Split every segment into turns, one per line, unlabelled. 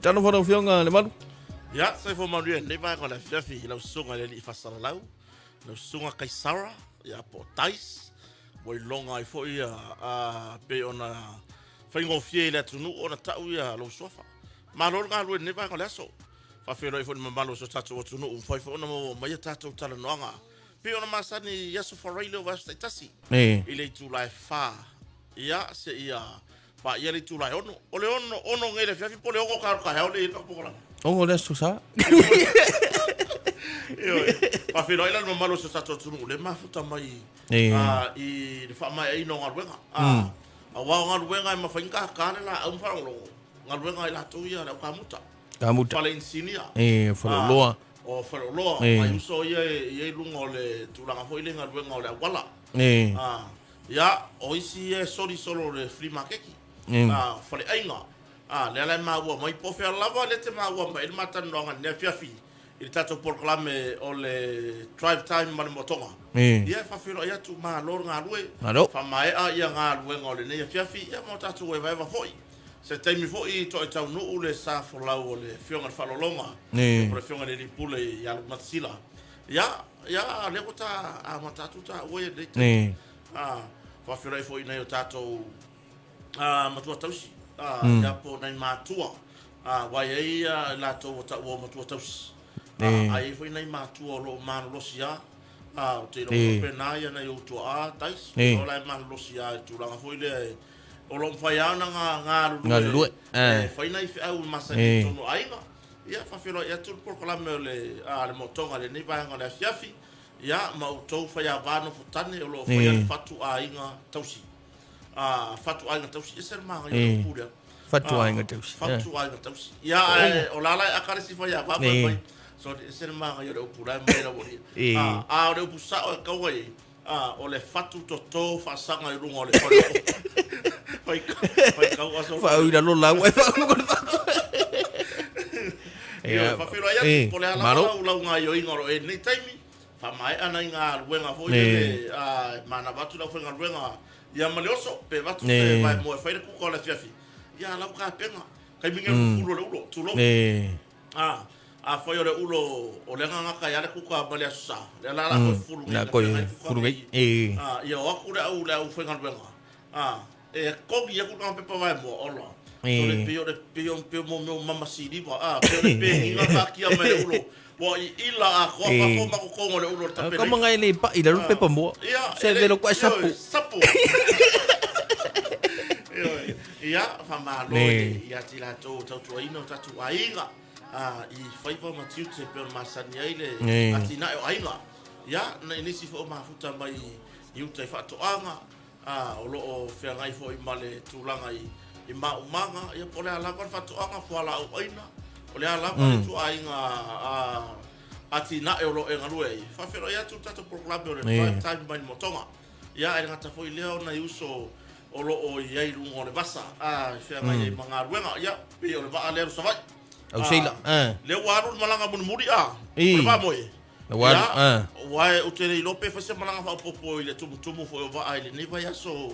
Talofa lau Afioga Lemalu.
Ia, soifua manuia i lenei vaega o le afiafi i lau susuga i le alii faasalalau, lau susuga Kaisara, ia po o Tais, ua iloga ai foi ia pei ona faigofie i le atunuu ona tau ia lou suafa. Malo le galulue i lenei vaega o le aso. Faafeiloai foi i le mamalu o si o tatou atunuu ua mafai foi ona maua mai a tatou talanoaga pei ona masani i aso Faraile o vaiaso taitasi i le itula e 4 ia seia paia le itula e 6. O le 6 nei i le afiafi po o le 6 o taeao taeao lea e i ai le tatou polokalame.
6 le aso Sa.
Ioe. Faafeiloai la i le mamalu o si o tatou atunuu lea e mafuta mai i le faamaeaina o galuega. Aua o galuega e mafai ona tata le laau ma faalogologo, galuega a i latou ia le au kamuta.
Kamuta.
Fale inisinia.
E, faleoloa.
O faleoloa, nai uso ia e i ai luga o le tulaga foi lea i galuega o le auala. Ia, o isi ia e soli solo i le flea maketi, faleaiga. Lea la e maua mai, po o fea lava lea e te maua mai ai le ma talanoaga i lenei afiafi i le tatou polokalame o le Drive Time ma le Motoga. Ia, e faafeiloai atu, malo le galue.
Malo.
Faamaea ia galuega o lenei afiafi, ia ma o tatou evaeva foi. Se taimi foi toai taunuu le sa folau o le Afioga i le Faaaloaloga, po o le Afioga i le Alii Pule ia Lupematasila. Ia, ia, lea ua ta amata atu taua ia i lenei taimi. Faafeiloai foi i nai o tatou matua tausi, ia po o nai matua, aua e i ai i latou ua taua o matua tausi, ae i ai foi nai matua o lo o malolosi lava. Ou te iloa faapena ia nai ou tuaa, Tais, ou te iloa la e malolosi lava i le tulaga foi lea o lo o mafai lava ona galulue e fai nai feau e masani i totonu o aiga. Ia, faafeiloai atu le polokalame o le Motoga i lenei vaega o le afiafi, ia, ma outou faiava nofotane o lo o faia le fatu aiga tausi. Fatu aiga tausi, ese le manaia o le upu lea.
Fatu aiga tausi.
Fatu aiga tausi. Ia, ae o la la e aka le isi faiava fai mai. Sorry, ese le manaia o le upu la e aumai e le aualii. A o le upu sao e tau ai, o le fatu toto faasaga i luga o le fale. Fai kau aso.
Faaui lalo lau ai faaui ko le fatu.
Ia, faafeiloai atu, po o le a lava lau lau gaoioiga o lo o i ai i lenei taimi, faamaea nai galuega foi lele, e manava atu le aufaigaluega ia ma le oso, pe avatu se vaemoa e fai le kuka o le afiafi, ia lau tapena. Taimi nei o le fufulu o le ulo, tulou. Afai o le ulo o lea na gata ai lava le kuka mai le Aso Sa, lea la o le a toe fufulu nei,
na feagai kuka
nei, ia o atu le aufaigaluega, e togi atu lana pepa vaemoa, ola. So le pei o le pei o pei o mea o mama siliva, pei o le peniga taatia mai le ulo, ua iila atoa fafo ma totonu o le ulo o le
tapena. Ka manga e le pai i lalo le pepa moa. Se velo koe sapu.
Sapu. Ia, faamalo ia te i latou o tautuaina o tatou aiga i faiva ma tiute pei ona masani ai le atinae o aiga. Ia, i nisi foi o mafuta mai i uta i faatoaga, o lo o feagai foi ma le tulaga i maumaga, ia po o le a lava le faatoaga, fualaau aina, o le a lava le ituaiga atinae o lo o e galue ai. Faafeiloai atu le tatou polokalame o le Drive Time mai le Motoga. Ia, ae le gata foi i lea o nai uso o lo o i ai i luga o le vasa, e feagai ai ma galuega. Ia, pei o le vaa lea o Savaii.
Au seila.
Lea ua alu le malaga mulimuli, o le vaa moe.
Ua alu,
Ia, aua ou te le iloa pe fai se malaga faaopoopo i le tumutumu foi o vaa i lenei vaiaso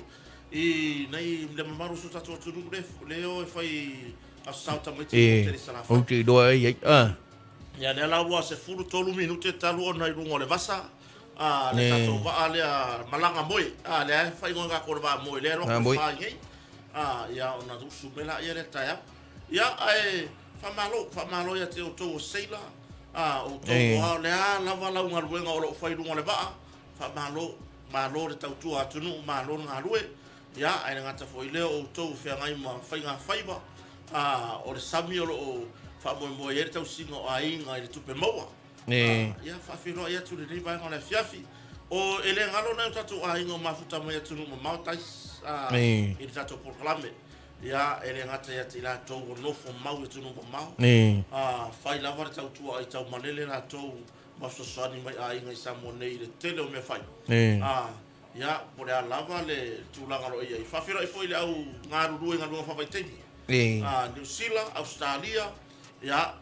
i nai le mamalu o si o tatou atunuu lea o e fai Aso Sa o tamaiti i le Salafai.
Ou te iloa ai ai.
Ia, lea la ua 13 minute talu ona i luga o le vasa, le tatou vaa lea malaga moe, lea e faaigoa e tatou o le vaa moe, lea e alu atu i le 4 nei. Ia, ona usu mai laia lea i le taeao. Ia, ae faamalo, faamalo ia te outou o seila, outou o a, o le a lava lau galuega o lo o fai i luga o le vaa, faamalo, malo le tautua atunuu, malo le galue. Ia, ae le gata foi i lea o outou o feagai ma faigafaiva, o le sami o lo o faamoemoe i ai le tausiga o aiga i le tupe maua. Ia, faafeiloai atu i lenei vaega o le afiafi. O, e le galo nai o tatou aiga o mafuta mai atunuu mamao, Tais, i le tatou polokalame. Ia, e le gata ia te i latou o nofo mau i atunuu mamao, fai lava le tautua aitaumalele latou ma fesoasoani mai aiga i Samoa nei i le tele o mea fai. Ia, po o le a lava le tulaga o lo o i ai. Faafeiloai foi i le au galulue i galuega faavaitaimi. Niu Sila, Ausetalia, ia,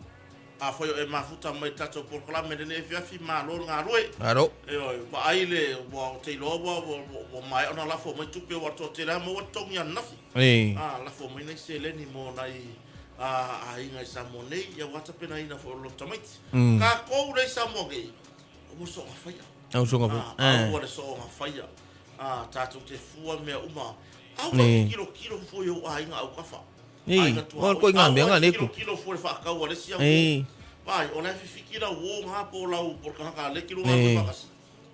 afai o e mafuta mai i le tatou polokalame i lenei afiafi, malo le galue.
Malo.
Ioe, vaai le, ua ou te iloa ua, ua, ua maea ona lafo mai tupe aua o le toatele lava maua totogi ananafi. Lafo mai nai seleni mo nai. aiga i Samoa nei, ia ua tapenaina foi o lo tamaiti. Tatou lea i Samoa nei, aua le soonga faia.
Aua soonga faia.
Aua le soonga faia. Tatou te fua mea uma. Aua e tilotilo fua i ou aiga autafa.
Aiga tuaoi.
Aua e tilotilo fua i le faatau a le isi au uo. Vaai, o la e fifiki lau uo na po o lau po o le tagata le kilo galue faatasi.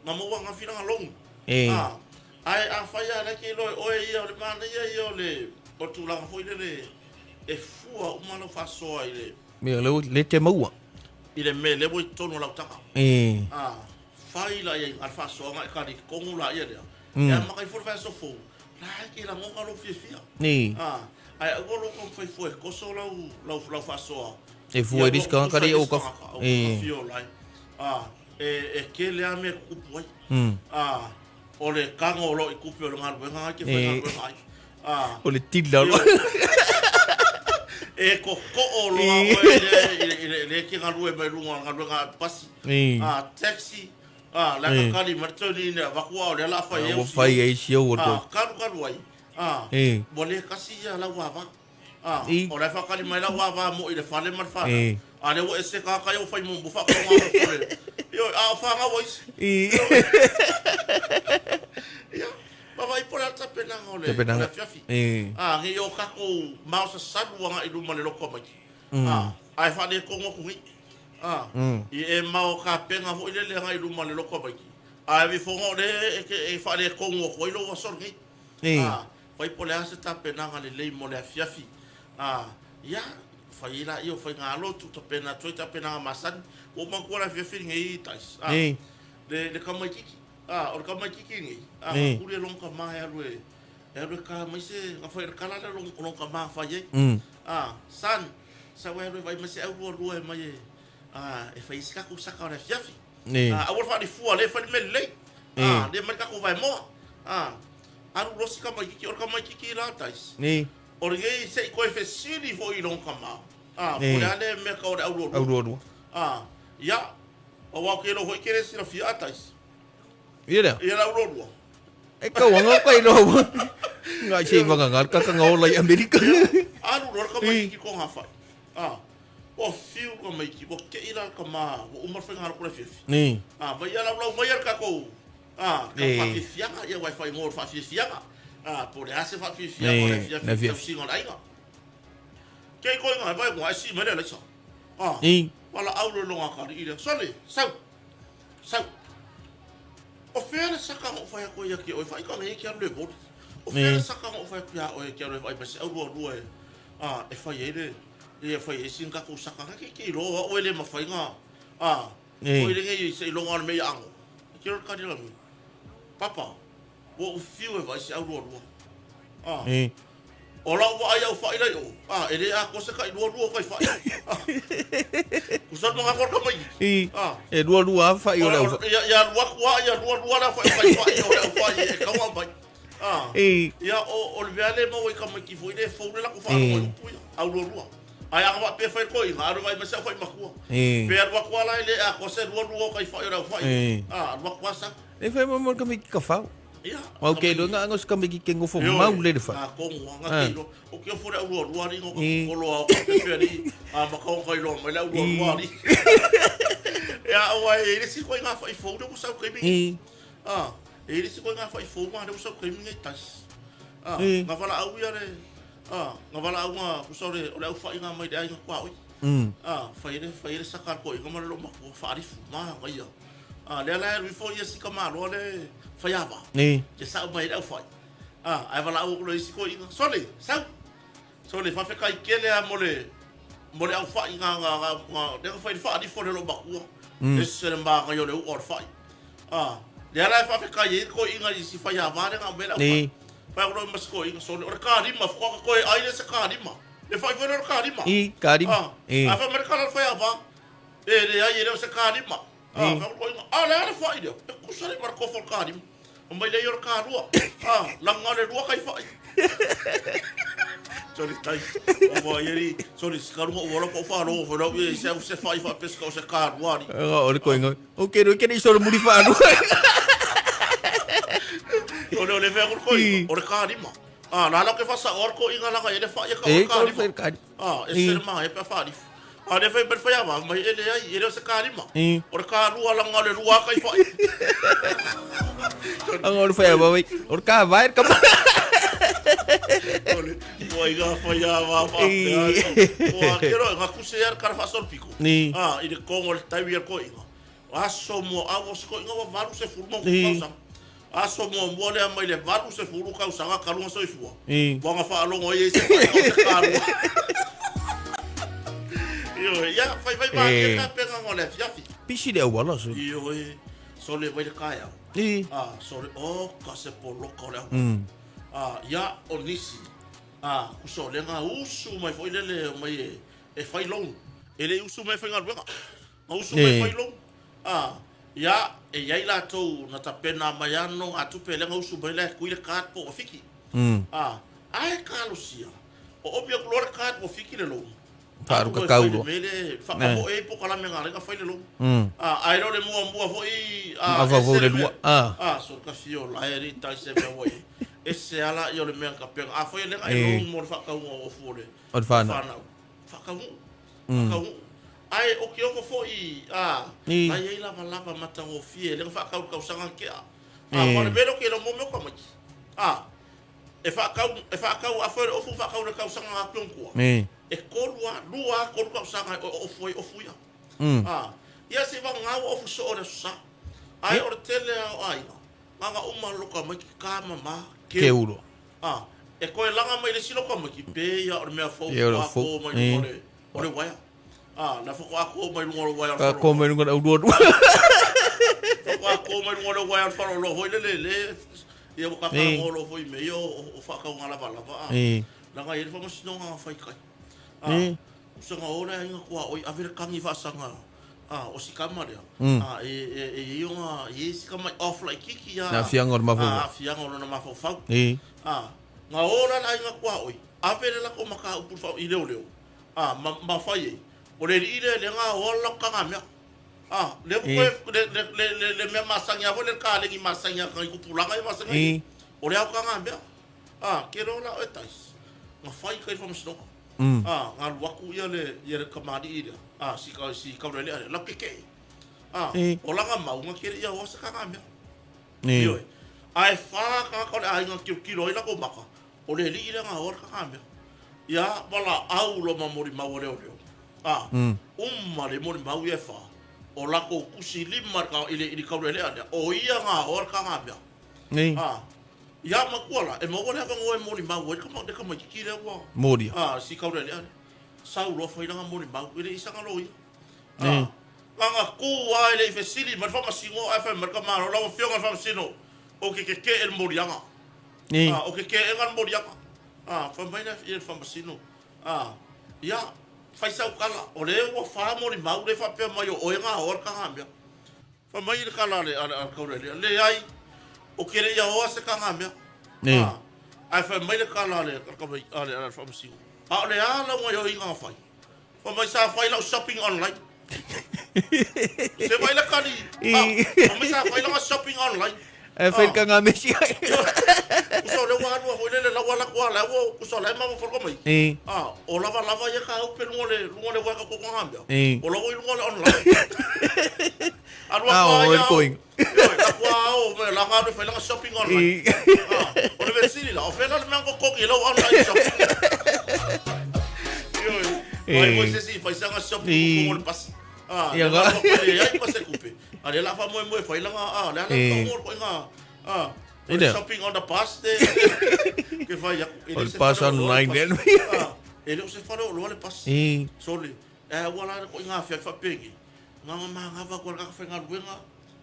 Na maua na filaga logi. Ae afai lava la e te iloa e oe ia o le manaia ia o le o le tulaga foi lele e fua uma lau faasoa i le
Mea lea ua le te maua.
I le mea lea ua i totonu o lau taga. Fai la ia i le faasoaga e talitonu laia lea. E amata ifo le vaiaso fou, la e te lagona lou fiafia. Ae aua lou taumafai fua e toso lau lau lau faasoa.
E fua i le isi tagata lea i ou kafa.
Afio lai. E tele lava mea e tutupu ai. O le tago o lo i tupe o le galuega ai ke faigaluega ai.
O le tila loa.
E totoo loa oe i le le ke galue mai luga o le galuega a pasi. Taxi, la ka kali mai le toni ne avatu a o lea la fai ai.
Ua fai ai si au o le.
Kalu kalu ai. Ua le kasi ia lau ava. O la e faatali mai lau ava mo i le fale ma le fanau. A lea ua ese tagata ia ua fai muamua faatauga o le Ioe, a o fanau a isi. Ia, ma vaai po o le a le tapenaga o le afiafi. A, nei o tatou maosasalu agai i luma i le loto tamaiti. Ae faaletonu atu nei. A, i e mao tapena foi lele agai i luma i le loto tamaiti. Ae avefoga o lea e faaletonu atu ai lou aso lenei. A, fai po o le a se tapenaga lelei mo le afiafi. A, ia, fai ai laia o faigalotu, tapena atu ai tapenaga masani. Ua ou manatua le afiafi lenei, Tais, a, le, le tamaitiiti. A, o le tamaitiiti lenei, a, na tuli e lona tama e alu e, e alu e ka mai se, na fai, o le tala lea o lona tama na fai ai. A, son, sau e alu e vaai mai se aulualua e mai e, a, e fai ai se tatou saka o le afiafi. A, aua le faalifua, lea e fai le mea lelei. A, lea e aumai le tatou vaemoa. A, Alu loa si tamaititi, o le tamaititi la Tais.
Ni.
O lenei se i toe fesili foi i lona tama. A, po o le a lea mea tau o le aulualua.
Aulualua.
A, ia, aua ou te iloa foi e te le silafia a Tais.
Ia lea.
Ia le aulualua.
E kau anga kai loa ua. Ngai se i whanganga le kakanga ola i Amerika.
Ia, alu loa le tamaititi i Togafai. A, ua fiu le tamaiti, ua kei la le tama, ua uma le faiga loko le afiafi.
Ni.
A, mai ia laulau mai ia le tatou A, ka faafiafiaga, ia aua e faaigoa o le faafiafiaga. A, po o le a se faafiafiaga o le afiafi i le tausiga o le aiga. Kei koe ngā vai ngā e si mai le alaisa. A, wala au le longa kari i lea. Sole, sau, sau. O whea le saka ngō whai ako ia ki oe, whai ka ngai ki alu le mori. O whea le saka ngō whai ako ia oe ki alu e whai mai se au lua lua e, a, e whai ai le, e whai ai sin kakou saka ngā ki ki roa oe le mawhai ngā, a, Ko i renga i se ilonga o le mea ango. E kiro le kari langi. Papa, ua ou fiu e vaai se au lualua. Ah. O lau vaai au whai lai o. Ah, e le atoa se kai lualua o kai whai. Ah. Kusa le mga koa mai.
Ah. E lualua a whai o le au whai.
Ia, ia lua kua, ia lualua le au whai o kai whai o le au whai e kaua mai. Ah. Ia, o, o le mea le maua i tamaiti foi le fou le lako whaalogo i upu ia. Au lualua. Ae a faapea fai koe ina alu mai ma se au whai makua. Pe alu atu ala e le atoa se lualua o kai whai o le au whai. Ah, alu atu a sa.
E whai mo mo tamaiti ka whau.
Ia.
Mau ke lo nga ngo tamaiti ke ngofo mau le le whai.
Nga kongo nga ke lo. O ke ofo le au lualua ni ngo ka kolo au ka pepe ni. A makau kai lo mai le au lualua ni. Ia, aua e le si koe nga whai fou le usau kai mingi. Ah, e le si koe nga whai fou ma le usau kai mingi tas. Ah, nga wala au ia le Ah, nga valaau nga kusa o le, o le au whai nga mai le aiga kua oi. Ah, whai le, whai le saka ko inga ma le makua whaarifu, ma nga ia. Ah, lea la e rui fo ia sika maloa le whaiava. Ke sau mai le au whai. Ah, ai valaau ko le isi ko inga. Sole, sau. Sole, whawhe kai kele a mo le, mo le au whai nga, nga, nga, nga, lea nga whai le whaarifo le lo makua. Ese le ma nga ia o le ua o le whai. Ah, lea la e whawhe kai e ko inga i si whaiava le nga me le au whai. Whai ako ma siko inga sone. O le karima, whakaka koe ai le se karima. Le whai whai le karima.
I, karima.
Ah, a whai mare kala whai ava. E le ai e leo se karima. Ah, whai ako inga. Ah, le ara whai leo. E kusa le mara kofo karima. O mai le i o le karua. Ah, langa le rua kai whai. Sorry, tai. O wai eri. Sorry, sikarunga o wala ko wharo. Whai rau e se au se whai whai peska o se karua ni.
O le koinga. O ke roi ke nei soro muri whānua.
O le o le whea koi, o le karima. A, la la ke whasa o ko inga langa ele fa ia ka
E,
o ka
ka
lima.
o ka lima.
A, e se ma e pa fa lifu. A le fai fai ava mai ele ai ele o se ka lima. O le ka lua langa le lua ka i fa.
Anga o le fai ava wai. O le ka vai ka ma.
Ole, ua inga fai ava fa. Ua kero nga kuse ar ka fa sol piko. A, i le kongo le tai ko inga. Aso mo awo sko inga wa valu se fulu mo kausa. Aso mo mo le mai le valu se fulu kausa ka kalunga soifua. Wanga fa alongo i se fa ka lua. Io, ia fai fai ma ke ka penga ngole fiafi.
Pisi le awala so.
Io e so le vai le kaya. Ah, so le o ka se poloka le. Ah, ia o nisi. Ah, kuso le nga usu mai foi le le mai e fai long. E le usu mai fai ngaluega. Nga usu mai fai long. Ah, ia e iai latou na tapena mai ano a tupe le nga usu mai le kui le card po o fiki. Ah, ai kalosia. O opi aku le card po fiki le long.
Whaaru ka kaurua.
Mele whakapo e po kala me ngā renga whai le long. Ah, ai le mua mua foi
ah ava le lua. Ah.
Ah, so ka fio la e ri tai se mea wai. E se ala i o le mea ka penga. A foi le nga e long mo le whakaunga o fure.
O le whanau.
Whakaunga. Whakaunga. Ai o ke oko foi ah lai ai lava lava matangofie le whakau kausanga kea. Ah, mo le mero ke lo mo me ka mai. Ah, e whakau a foi ofu whakau le kausanga a kua. E kolua lua kolu kausanga o ofu ai ofu ia. Ah, ia se va ngau ofu so o le sa. Ai o le tele o ai. Nganga uma loka mai ki ka mama
ke uro.
Ah, e koe langa mai le silo ka mai ki pe ia o le mea fou a ko mai le o le waia. Ah, na foko a ko mai lunga o waia.
Ka ko mai lunga o lua.
Foko a ko mai lunga o waia falo lo hoi le le le. Ia o ka ka lo foi me o o whakau ngā lava lava. Langa ia le whamasino ngā whai kai. Ah, usanga ora inga kua oi avere kangi whaasanga. Ah, o sikama lea. Ah, e e ionga e sikama off like kiki ia.
Na fianga o le mafau.
Ah, fianga o lona mafaufau. Ah, ngā ora la inga kua oi. Avere la ko maka upuru whau i leo leo. Ah, ma whai e. O le ri le ngā ola kanga mea. Ah, le le le le le mea masangi a le ka lengi masangi a kai kupulanga e masangi. O le au kanga mea. Ah, ke rola o tais. Ngā whai kai whamasinoka. Ah, ngā luaku ia le kamari i lea. Ah, si ka le la keke. Ah, o langa maunga kere ia o sa kanga mea. Ioi. Ai wha ka ka le ai ngā kilo kilo i lako maka. O le li i le ngā ora kanga mea. Ia, wala au lo mamori mau leo leo. Ah, umma le mori mau e wha. O lako kusi lima ka i le kaure lea lea. O ia ngā ora kanga mea. Ah, ia makua la, e maua lea ka ngoe mori mau e ka mai kiki lea ua.
Moria.
Ah, si kaure lea lea. Sau loa whailanga mori mau, i le isanga lo ia. Ah, nganga kua e le i fesili, mai whamasingo ai whai marika maro, lawa whionga whamasino, o ke ke ke e le morianga. Ah, o ke ke e ngā morianga. Ah, whamaina i le whamasino. Ah, ia, whaisau kala, o le ua wha mori mau, le whapea mai o oe ngā ora ka ngā mea. Whamai le kala le a kaure le, le ai, o kere ia oa se ka ngā mea. Ah, ai whai mai le kala le a le whamasino. A o le a la unga i ngā whai. Whamai sa whai lau shopping online. Se mai le kani. Whamai sa whai lau shopping online.
E whai ka ngā mesi ai.
Kuso le wā hoi le lawa la kua la wo kuso le mawa wharka mai. Ah, o lava lava ia ka upe lunga le waka ko ngā mea. O lawa i lunga le online. Alua
kua
ia. La kua o me la ngā whai langa shopping online. Ah, o le vesili la, o whela le mea kokoki lau online shopping. Ioi. Mai mo se si whai sanga shopping ko le pas. Ah,
ia
ngā. Le ai pa se kupe. A le la fa moe moe whai langa ah, le ala ka mo ko ngā. Ah, shopping on the bus de ke whai aku.
O le pass online den.
Ah, e le o se whare o loa le pas. Sole. E ua la ko ngā whia whapengi. Ngā ngā ngā wha kua kaka whai ngā ruenga.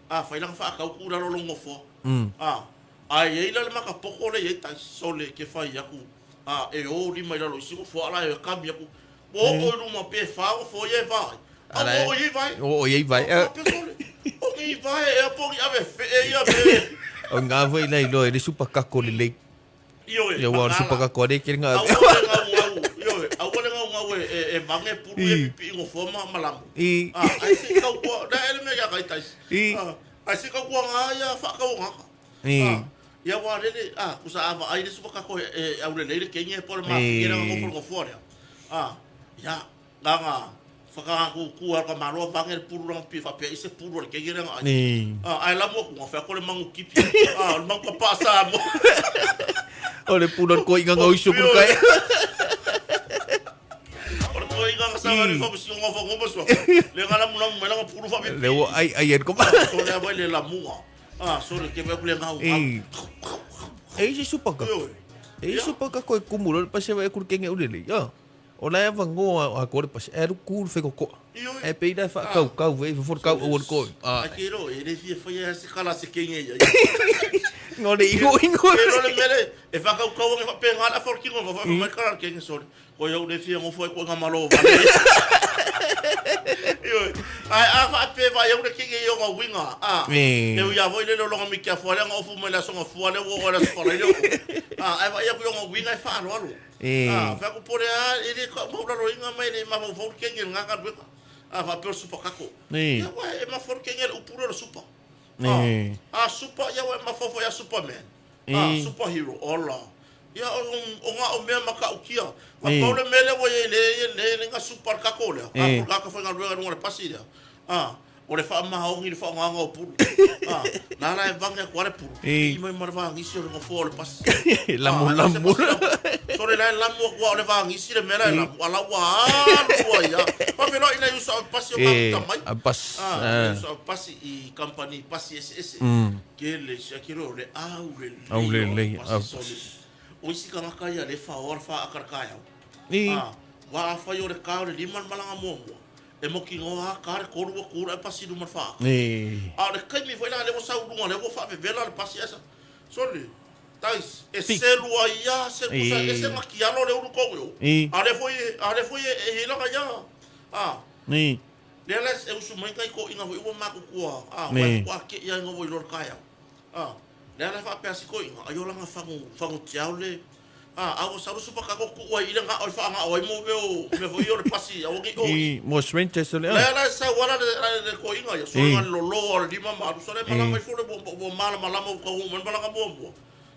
Ah, whai langa whaakau kura lo longo fo. Ah, ai e ila le maka poko le e tai sole ke whai aku. Ah, e o ri mai lalo isi ko fo ala e kami aku. O o ruma pe whao fo e vai. A o i vai.
O i vai.
O i vai e a pongi ave fe e ia me.
O ngā whai nei loe, le supa kako le lei.
Ioi.
Ia wā le supa kako le kere ngā.
Au le ngau ngau, ioi, au le ngau ngau e vange puru e pipi ingo fo ma malamu. Ah, ai si kau kua, na ele mea ia kai tais. Ah, ai si kau kua ngā ia whakau ngaka. Ah, Ia ua lele, a, kusa a vaai le supa kako e aulelei le kenge po o le mafike lea nga ngofo le ngofoa lea. A, ia, nga whakangakūkū a ka malo a vange le pulu langa pi whapea i se pulu o le kenge lea nga ai. A, ai lamu aku nga whea ko le mangu kipi. A, o le mangu ka pā sa mo.
O le pulu al ko inga ngau isu kuru kai.
O le ko inga nga sa ngari whapu si ngofo ngomba sua. Le nga lamu lamu mai langa pulu whapi.
Le o ai ai en ko.
So le awai le lamunga. Ah, sorry, ke me kule ngau.
E. E isi supa ka. E isi supa ka koe kumu lo pase vai kuru kenge ulele. Yo. O la eva ngoa a kore pase e ru kuru fe ko. E pe ida fa kau kau ve fo kau o ko.
Ah. Ai ke ro e re fie fai se kala se kenge ia.
Ngo le ingo ingo.
E ro le mele e fa kau kau ngi fa pe ngala for kingo fa fa mai kala kenge sorry. Ko iau le fia ngofo ai ko nga malo vale. Io, ai a fa pe va iau le kingi i nga winga. A. E u ia voi le longa mi kia fua le nga ofu mai la songa fua le wo la sola le. A ai va ia ku nga winga e fa alo alo. A fa ku pore a e le ka mo la inga mai le ma fo kingi nga ka winga. A fa pe supa kako. Ia wa e ma fo kingi le upuro le supa. A supa ia wa ma fo fo ia Superman. A superhero ola. Ia, o ngā o mea makaukia. Ka pau le mea lea ua i ai le, le, le ngā super kako lea. Ka pau ka ka whainga runga le pasi lea. A, o le whaamahaongi le whaongaanga o pulu. A, nā la e vange aku ale pulu. I mai ma le vāngisi o le ngofoa o le pasi.
Lamu, lamu.
Sorry, la e lamu aku o le vāngisi le mea la e lamu. Ala ua alu ai a. Pa whenua ina i usa o pasi o mafuta mai.
A pasi.
A, usa o pasi i company pasi ese ese. Ke le sia ke ro le au le
au le le
au. O isi kangaka ia le fa o fa akara ka au. A wa fa yo le ka le lima malanga mo mo. E mo ki ngoa ka le koru wa kura e pasi luma fa. A le kai mi foi la le o sa lunga le o fa ve vela le pasi esa. Sorry. Tais e selu ai ia se kusa e se makialo le uru ko yo. A le foi a le foi e hila ia. A. Lea la e usu mai kai ko inga foi ua makukua a ua kua ke ia inga voi lor kai au. A lea la fa pea ko inga ayo langa fangu fangu tiao le a au sa rusu pa ka ko ku ai ile nga oi fa nga oi mo me o me foi o le pasi au ki o.
I mo srente so le.
Lea la sa wala le ko inga ia so nga lo lo o lima ma so le mala mai fo le bo mala mala mo ko mo mala ka mo mo.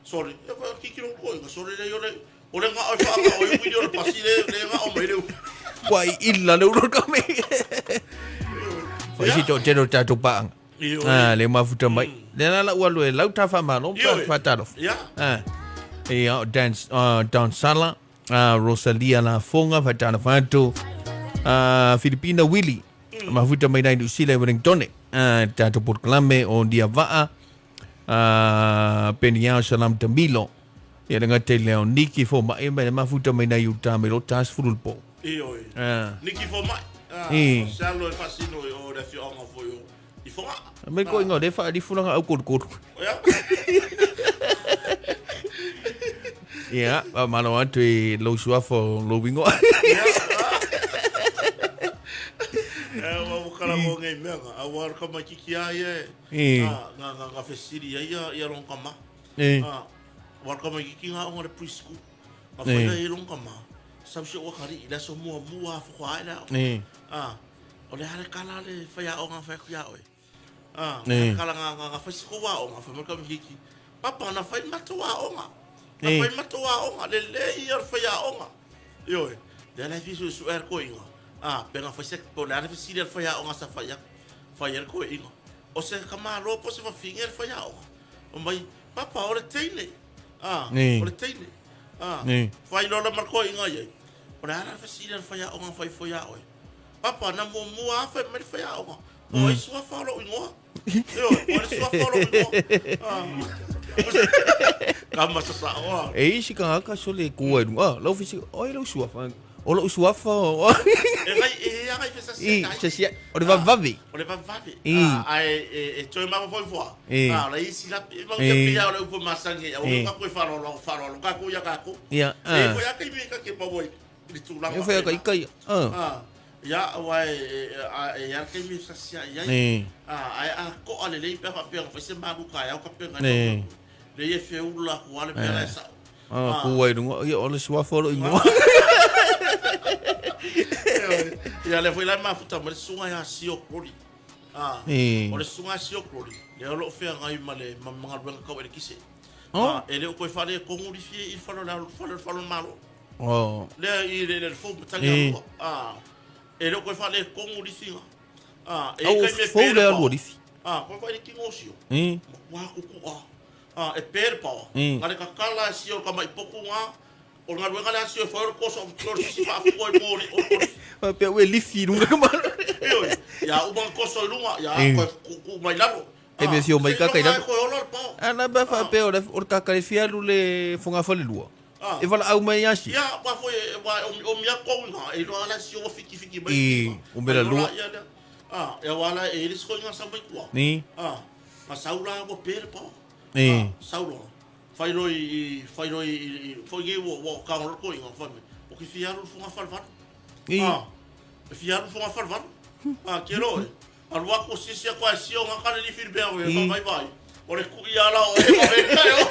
Sorry. E pa ki ki ko inga sorry le yo le o le nga oi fa nga oi video le pasi le le nga o mai le.
Kua i ila le uro ka me. Fa isi to tero tatou paanga. Ah, le mafuta mai. Le la la ua lue lau ta fa malo pa fa talo. Ah. E a dance Dan Sala, Rosalia la Fonga fa talo fa tu. Filipina Willy. Mafuta mai nai Sile Wellington. Ah, tatou porklame o dia vaa. Peniao Salam Tamilo. Ia le ngate leo Niki fo mai mai le mafuta mai nai uta mai lo tas furul po.
Io. Niki fo mai. Ah, salo e fasino o le fionga fo yo. I fonga.
Me ko inga le fa di fulanga au koru koru.
Ia.
Ia, malo atu i lo suafo lo wingo.
Ia. E wa kala mo ngai mea nga a wa ka mai kiki ai e. Nga nga nga fesiri ai ia ia long kama. Ah, wa ka mai kiki nga o le preschool. Nga whaila e long kama. Sau se o kari i la so mua mua fo ai la. Ah, o le hale kala le whaia o ngā whaia kuia oe. Ah, kala ngā ngā ngā whaisi ko wā o ngā whaia mai ka kiki. Papa na whai matua o ngā. Na whai matua o ngā, le le ia whaia o ngā. Ioe, le ala fisu su er ko inga. Ah, pe ngā whai se, po le ala fisiri al whaia o ngā sa whaia. Whaia ko inga. O se kamalo po se wawhinga el whaia o ngā. O mai, papa o le teine. Ah, o le teine. Ah, whai lola mar ko inga iai. O le ala fisiri al whaia o ngā whai whaia oe. Papa, na mua mua a whai mai whaia o ngā. O ai sua whaolo ingoa. Ioe, o ai sua whaolo ingoa. Ah. Ka masa sa oa.
E isi ka haka so le kua i runga. Ah, lau fisi, oi lau sua wha. O lau sua wha.
E gai, e hea gai fesa
se tai. Se sia, o le vavavi.
O le vavavi. Ah, ai, e toi mama foi foa. Ah, la isi la, e mau te pia o le upo masangi. O ka koe whalolo, whalolo, ka koe ia ka ko.
Ia,
E koe aka i me ka ke pawai. I tūlanga.
E whea ka ika ia.
Ah. Ia, wa e e ar kai mi sa sia ia. Ah, ai a ko ale le pe fa pe fa se malu ka au ka pe ngai. Le ye fe ula ku ale pe la sa.
Ah, ku wai runga ia o le sua fo lo ingoa.
Ia le foi la mafuta mo le sunga ya sio kroli. Ah, o le sunga sio kroli. Le o lo fe ngai ma le manga luenga ka le kise.
Oh.
E le o koe whare kongu rifi i whare le whare whare malo.
Oh.
Lea i le le fou matagi
Eh.
alua. E le o koe whare kongu rifi nga. E
Au
kai me
fou
pere
le
pawa.
alua rifi.
Koe whare ki ngosio.
Eh.
Wa kuku a. E pere pawa. Ngare kakala e sio ka mai poku ngā. O ngā ruenga le asio e whai ora kosa o o sisi whaafua i mōri. O o
Fa pe ue lifi runga ka malo.
Ioi, ia uma koso i runga, ia
Eh.
koe kuku mai lalo.
E me sio mai
Se
kaka i
iloga
lalo.
e koe ola le pao.
Ana ba fa pe o le o ka le fialu le fonga fale lua. E vala au mai asi.
Ia, wa foi, wa o mia kou ngā, e iloa ala sio wa fiki fiki mai.
I, o mera lua.
Ia, ia, e wala e iris ko ngā sa mai kua.
Ni.
Ngā saula wa pere pao.
Ni.
Saula. Whairoi i, whairoi i, whai ge wa wa ka ngoro ko ngā whame. O ki fialu fonga fale fale.
I.
E fialu fonga fale fale. Ke roe. A rua ko sisi a koe sio ngā kare ni whiri pea oe, vai vai. O le kui ala o e o e kai o.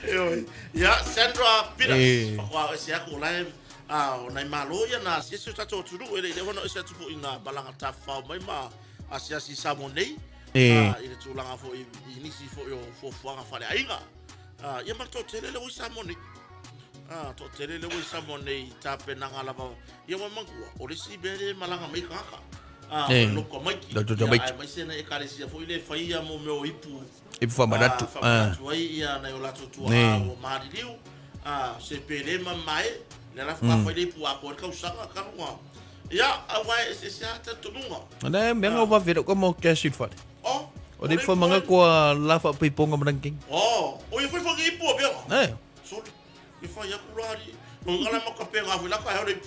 Eoi. Ia, Sandra Peters. Whakoa e se aku o lae, o nai malo ia na siasi o tātou turu, e le le wana o se atu fo i ngā balanga tāwhao mai ma a siasi sa mo nei. I le tūlanga fo i nisi fo i o fuafuaga whare ainga. Ia ma tō tere le oi sa mo nei. Tō tere le oi sa mo nei tāpenanga lava. Ia wa mangua, o le si bere malanga mai kaka. Loko maiki.
Loko
Ia,
maiki.
ai mai sena e karesia fo i le whaia mo meo ipu.
Ipu whamaratu.
Whamaratu ai ia nei o lato tua o Maririu. Se pere ma mai. Le la wha le ipu a koe kausanga karunga. Ia, a wai se se ata tununga.
Ana me nga va vera ko mo ke si fale.
Oh.
O le fa manga ko la fa pe ponga mranking.
Oh, o ia fai fai ipu a pea.
Eh.
Sorry. I whai aku rari. No ngala maka pe ngā la ka hore.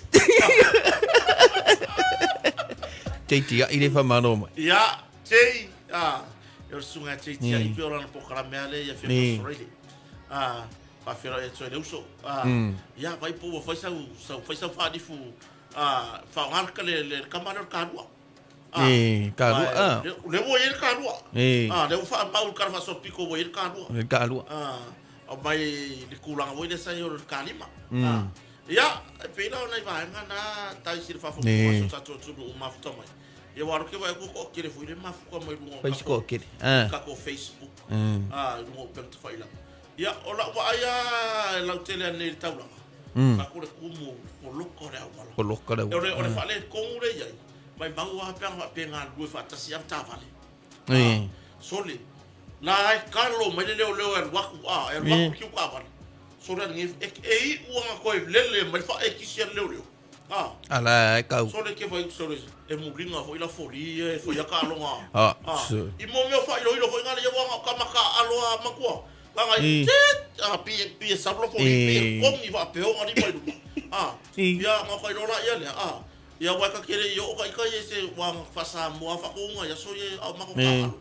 Te tia i le fa malo mai.
Ia, tei. E o sunga tei tia i pe ora na pokara mea le ia whia whasorele. Whawhera e toe le uso. Ia, vai po wa whaisau, sau whaisau whaanifu. Whaongaraka le le kamare o le karua.
Ka rua.
Le wo e le karua. Le wo wha mau kara whaso piko wo e le karua.
Le ka rua.
O mai le kūlanga wo i le sai o le kalima. Ia, e pēla o nei vaenga nā tai siri whawha kua so tātou tunu o mafuta mai. Ia waro ke wai kua ko kere fui le mafuka mai runga o
Facebook kere.
Kako Facebook. Runga o pengta whaila. Ia, o la wa aia e lau tele ane i le taulanga. Kako le kumu o loko le awala.
O loko le
O
awala.
le whale kongu le iai. Mai mau a peanga wa penga lue whaatasi au tāwale. Sole, la ai kalo mai le leo leo e waku a, e waku ki uka wale. Sole ngi e i uanga koe lele mai fa e kisi leo leo.
Ala e kau.
Sole ke fai sole e muringa fo ila foli e fo ya ka longa. I mo meo fa ilo ilo fo ngale ya wanga ka maka aloa makua. Nga i pi pi sablo fo pi kongi fa pe o ngari mai lu. Ia nga kai rola ia le Ia wai ka kere i o ka ika i se wanga fasa mua whakounga ia so ye au mako ka alo.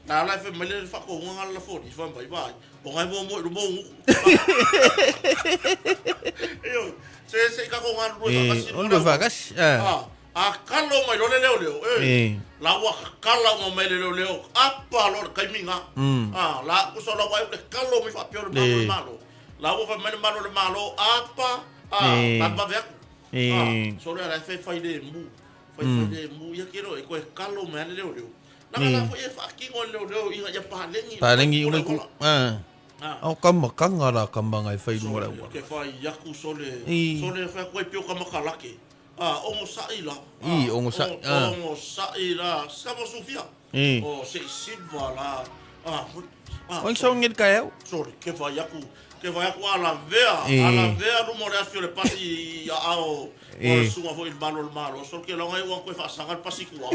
Nā lai whai mai le whakounga ngā la fori, whai mai vai. O ngai mua mua i rumo unguku. Io, se se i kako ngā rua whakasi.
O rua whakasi.
A kalo mai lole leo leo. La ua kala uma mai le leo leo. Apa lo le kaiminga. La kuso la wai le kalo mai whapeo le malo le malo. La ua whai mai le malo le malo. Apa. Apa veaku. Sore ala whai whai le mu. Whai whai le mu. Ia kero e koe kalo mai le leo leo. Nanga la foi e whakingo leo leo inga ia pālengi.
Pālengi unai ku. Au ka makanga la ka manga e whai runga ua.
Ke whai iaku sole. Sole whai koe pio ka makalake. Ongo sa'i la.
Ongo sa'i.
Ongo sa'i la. Sama Sofia. O se silva la.
Oing sa ngel kai au.
Sole, ke whai aku. Ke whai aku ala vea. Ala vea rumo le awhio le pasi ia ao. O le sunga fo i le malo le malo. Sole ke longa i uang koe whaasanga le pasi kua.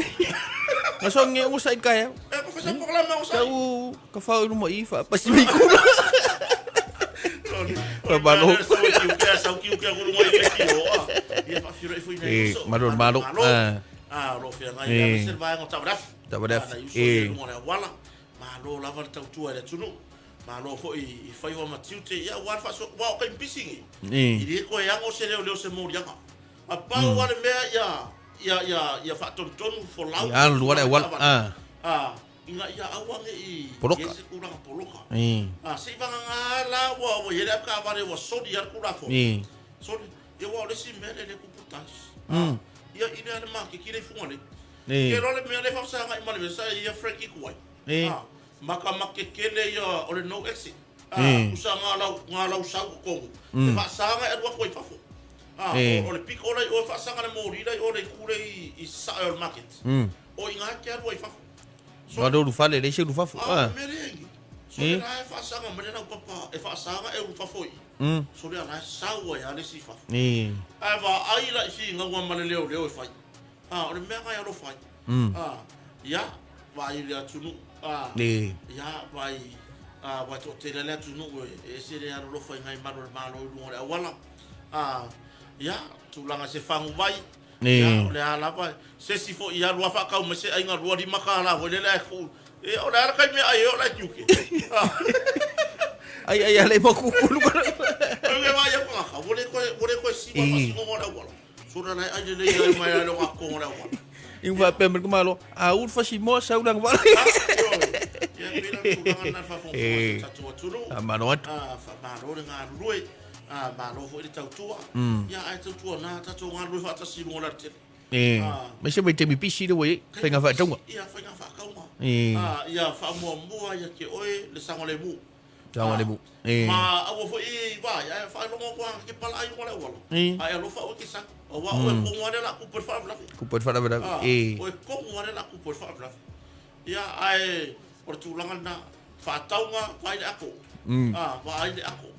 Nga so nge ongo sa'i kai au.
E, ko whaisa pokalama ongo sa'i.
Tau ka whau rumo i wha pasi mi kura.
Ka malo. Sau kiu sau kiu kia kuru mai ke ki o. Ia whawhiro e fui nei uso.
Malo malo.
Lo whia ngai ia se vaenga o Tawaraf.
Tawaraf.
Na uso e runga le awala. Malo lava le tautua e le tunu. Malo fo i whaiwa matiute. Ia wā whaso, wā o kai mpisingi. I re koe ango se leo leo se morianga. A pau wale mea ia ia ia whaatontonu fo lau.
Ia lua le awala.
Inga ia auange i
poloka.
Ese kuranga poloka. Se i wanga ngā la wa wa here ka ware wa sori ar kura fo. Sori, ia wa ore si mea le le kuputas. Ia ine ane mā ke kirei funga le. Ke role mea le whawsanga i male sa ia Frankie Kuai. Makamakekele ia o le no exit. A, usa nga lau, nga lau sau totonu. E faasaga e alu atu ai i fafo. A, o le pito la i o e faasaga le moli la i o le itu lea i sasae o le market. O i ina e te alu ai i fafo.
So, Alu ulufale, e leai se ulufafo.
A, o le mea lea e i. So, le la e faasaga mai le laupapa e faasaga e ulufafo i i. So, lea la e sau ai lava le isi i fafo. Ae vaai la i finauga ma le leoleo e fai. A, o le mea lena e alofa ai. A, ia, vaai i le atunuu. A, ia, vaai, a, ua toatele le atunuu e ese le alolofa i nai malu o le Malo i luga o le auala. A, ia, tulaga i se faguvai, ia, o le a lava, se isi foi i alu lava faatau mai se aiga $25 foi lele ae tuu, ia, o le a le taimi e ai ai o la e tiute.
Ai ai ale ma kukulu.
Ai vaai atu tagata, ua le toe, ua le toe siva le faasinoga o le auala. Sona lai ai lelei ai mai ai loga kongo le auala.
I faapea mai le Malo, a ulu fasimoa sau lana vala.
Ia pei la tulaga lena i le faafogafoga a si o tatou atunuu.
Faamalo atu.
Faamalo le galulue, malo foi le tautua. Ia ae tautuana tatou galulue faatasi i luga o le alatele.
Aemaise vaitaimi pisi lea ua i ai, faiga faatauga.
Ia, faiga faatauga. Ia faamuamua ia te oe le saogalemu.
Saogalemu.
Ma aua foi e vaai, ae faalogo atu lava ke pala ai luga o le auala. Ae alofa oe ke sau. Aua oe kogu lava lea o le a tupu ai le faalavelave.
Tupu ai le faalavelave.
Oe kogu lava lea o le a tupu ai le faalavelave. Ia, ae o le tulaga lena, faatauga, vaai le ato. Vaai le ato.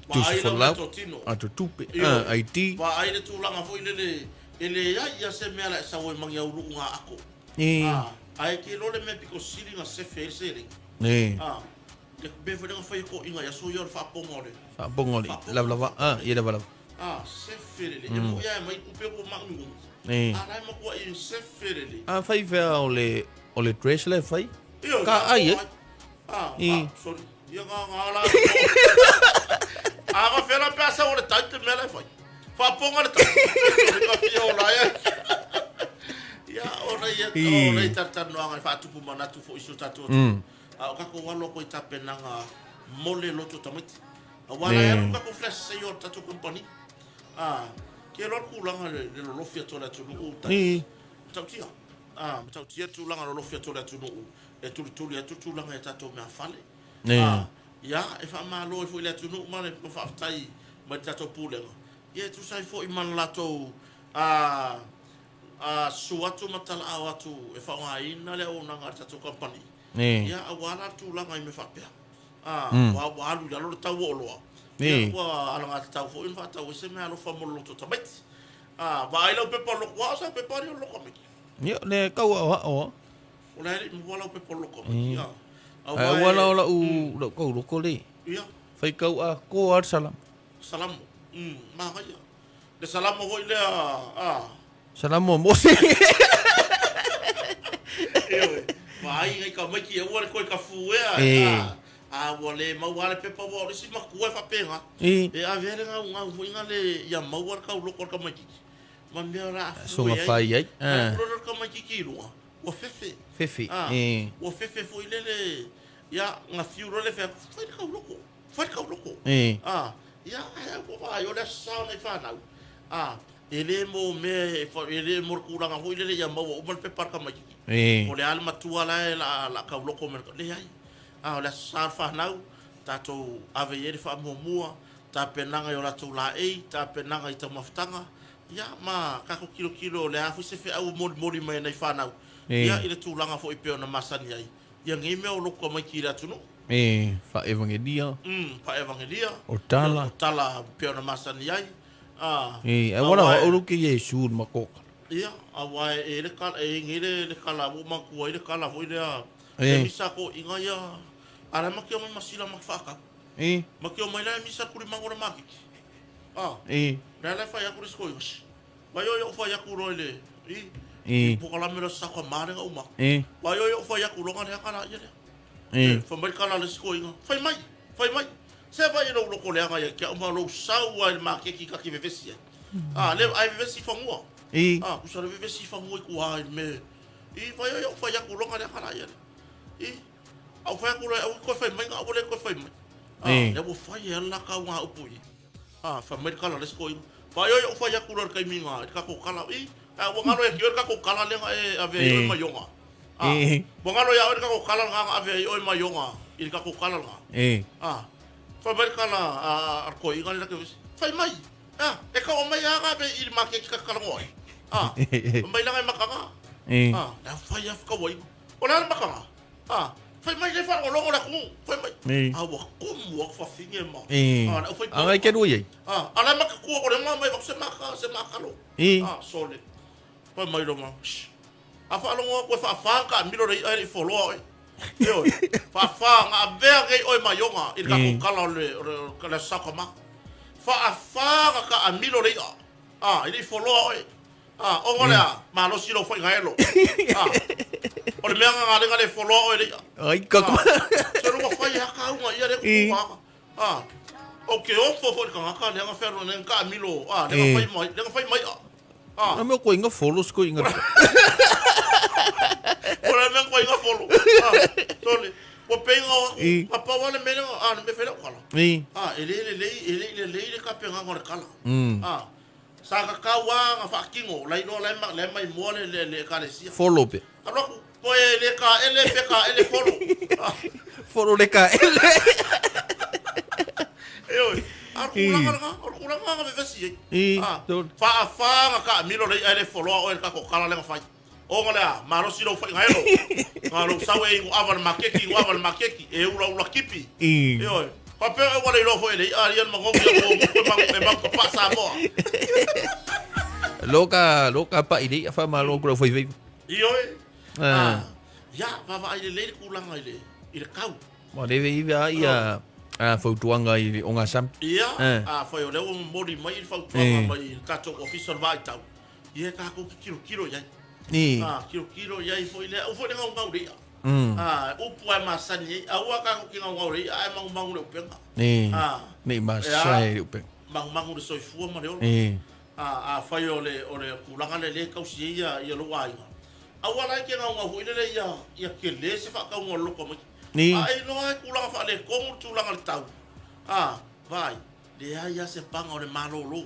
Vaai lau meatotino. Ato tupe, ID.
Vaai le tulaga foi lele, e leai ia se mea la e sau ai ma ni au luuga ato. Ae te iloa le mea pito sili ona sefe ai le seleni. Le mea foi lea na fai e toeaiina i aso ia o le faapoga o le.
Faapoga o le lavalava, ia lavalava.
Sefe lelei. E moni lava e aumai tupe ua magumiugumi. A o la e matuai sefe lelei.
A fai fea o le o le dress la e fai? Ka ai e.
Sorry. Ia nga nga la. A ga fela pe asa o le tai te mea la e fai. Faapoga le tai. Ka fia o la ia. Ia ona ia ona i talatalanoaga e faatupu manatu foi i si o tatou atunuu. A o tatou alo atu i tapenaga mo le loto tamaiti. Aua la e alu tatou flash sale o le tatou company. A, ke loa le tulaga le, le lolofi atu o le atunuu tai. Matautia. A, matautia le tulaga lolofi atu o le atunuu e tulituli atu le tulaga i tatou meafale. A, ia, e faamalo ai foi i le atunuu ma le ma faafetai mai le tatou pulega. Ia e tusa ai foi ma le latou a, a susu atu ma talaao atu e faaaogaina le auaunaga a le tatou kamupani, ia, aua la le tulaga i mea faapea. A, ua, ua alu i lalo le tau o oloa, ia, ua alagatatau foi ona faatau ai se meaalofa mo le loto tamaiti. A, vaai lau pepa o le loto, a o sau pepa alii o le loto tamaiti?
Ia, le tau aoao a.
O la e le i maua lau pepa o le loto tamaiti, a.
Ae aua la o lau, lau tauloko le.
Ia.
Faitau atoa lava le Salamo.
Salamo, manaia. Le Salamo foi lea a.
Salamo a Mose.
Ioe, vaai nai tamaiti aua le toe tafu ea, a, a ua le maua lava le pepa aua o le isi matua e faapena. E ave ai le gaugau foi na le ia maua le tauloko a le tamaititi ma mea o le a fue ai.
Fai ai.
A alu loa le tamaititi i luga, ua fefe.
Fefe.
Ua fefe foi lele, ia, na fiu loa le fai atu, fai le tauloko. Fai le tauloko. A, ia, ae ua vaai, o le aso sa o nai fanau. A, e le mo mea, e le mo le tulaga foi lele ia maua uma le pepa a le tamaititi. O le a le matua la e la, la tauloko mai le, leai. A, o le aso sa o le fanau, tatou ave i ai le faamuamua, tapenaga i o latou laei, tapenaga i taumafataga, ia, ma tatou tilotilo o le a foi se feau e molimoli mai e nai fanau, ia, i le tulaga foi e pei ona masani ai. Ia nei mea o lotu tamaiti i le atunuu.
E faaevangelia.
Faaevangelia.
O tala.
O tala pei ona masani ai.
A. E, aua la o au ke Iesu le makoka.
Ia, aua e le kala, e nei le, le kala, ua matua ai le kala foi lea. E misa ko inga ia, a la makio mai masila ma whaakau.
E.
Makio mai la e misa kuri mango le makiki. A.
E.
La la whai aku le skoi. Vai oi o whai aku roi le, i. I pokalame la sa ka marenga uma. Vai oi o whai aku longa le haka la ia lea. Whai mai kala le sikoinga. Whai mai, whai mai. Se vai e lou loko leaga ia kia uma lou sau ai le makeki ka ki vevesi ai. A, le ai vevesi whangua. A, kusa le vevesi whangua i kua ai me. I vai oi o whai aku longa le haka la ia lea. I, au whai aku le, au i koe whai mai nga, au le koe whai mai. A, le ua whai e ala ka unga upu i. A, whai mai le kala le sikoinga. Vai oi o whai aku le kaimi nga, i kako kala. I, a, ua ngaro e ki oi kako kala lenga e ave i oi mai onga. Ah. Ua galo ia oe le tatou kala lena na ave ai oe mai ona i le tatou kala lena. Ah. Fai mai le kala a le toeaina lea na te vevesi. Fai mai. Ah, e tau aumai lava na i le maketi ta te talanoa ai. Ah. Fai mai leaga e mataga. Ah, le au fai lava fetauaiga. O le a le mataga? Ah. Fai mai lea e faalogologo le atunuu. Fai mai. Ah, ua tumu atu fafine ma. Ah, le au fai.
Agai ke lua i ai.
Ah, a la e matatua ko le ma mai vau se maka se makalo. Ah, sole. Fai mai lo ma. Shh. A faalogo atu e faafa ona taamilo le i'a e le i foloa oe. Ioe. Faafa na avea nei oe mai ona i le tatou kala o le, o le, o le Aso Sa Tama. Faafa ona taamilo le i'a, a, e le i foloa oe. A, ona o le a? Malosi lou faigaelo. A, o le mea na na le foloa oe le i'a.
Ai, ka
A, se lua fai a kauga ia le kukuga aka. A, o ke ofo foi le tagata lea na fealuai nei na taamilo, a, lea na fai mai, lea na fai mai i'a.
Ah. Na mea koe inga folo sko inga.
O le mea koe inga folo. Ah. Sole. Ua peinga o aku. A pau ale mele a le me fele o kala. Ah, e le le le e le le le le ka penga ngo le kala. Ah. Sa ka kau a nga whakingo, lai loa lai ma lai mai moa le le le ekalesia.
Folo pe.
Ka loa ku koe le ka ele pe ka ele folo. Ah.
Folo le ka ele.
E oi. A o le tulaga lena, o le tulaga lena na vevesi ai. A, faafa na taamilo le i'a e le foloa oe i le tatou kala lea na fai. Ona le a, malosi lou faigaelo. Na lou sau e inu ava i le makeki, inu ava i le makeki, e ulaula kipi. Ioe. Faapea oe ua le iloa foi e le i'a ia le magogi a muamuku e magu, e magu ka paa Samoa.
Lo ka, lo ka pa'i le i'a faamalo atu lau faifaiva.
Ioe. A, ia, vaavaai lelei le tulaga i le, i le kau.
Ua leve ive a ia a fautuaga i le ogasami.
Ia, afai o lea ua momoli mai le fautuaga mai le tatou Ofisa o le Vaitau, ia e tatou te tilotilo i ai. A, tilotilo i ai foi lea, aua foi le gaugau i le i'a. A, upu lava e masani ai, aua tatou te gaugau i le i'a ae magumagu le upega.
A, Ne i masae le upega.
Magumagu le soifua ma le ola. A, afai o le, o le tulaga lea lea e tausi ai ia, ia lou aiga, aua la e te gaugau foi lele ia, ia tele se faatauga o le loto tamaiti.
Ni.
A e iloa e tulaga faaletonu le tulaga le tau. A, vaai, leai lava se paga o le malolo.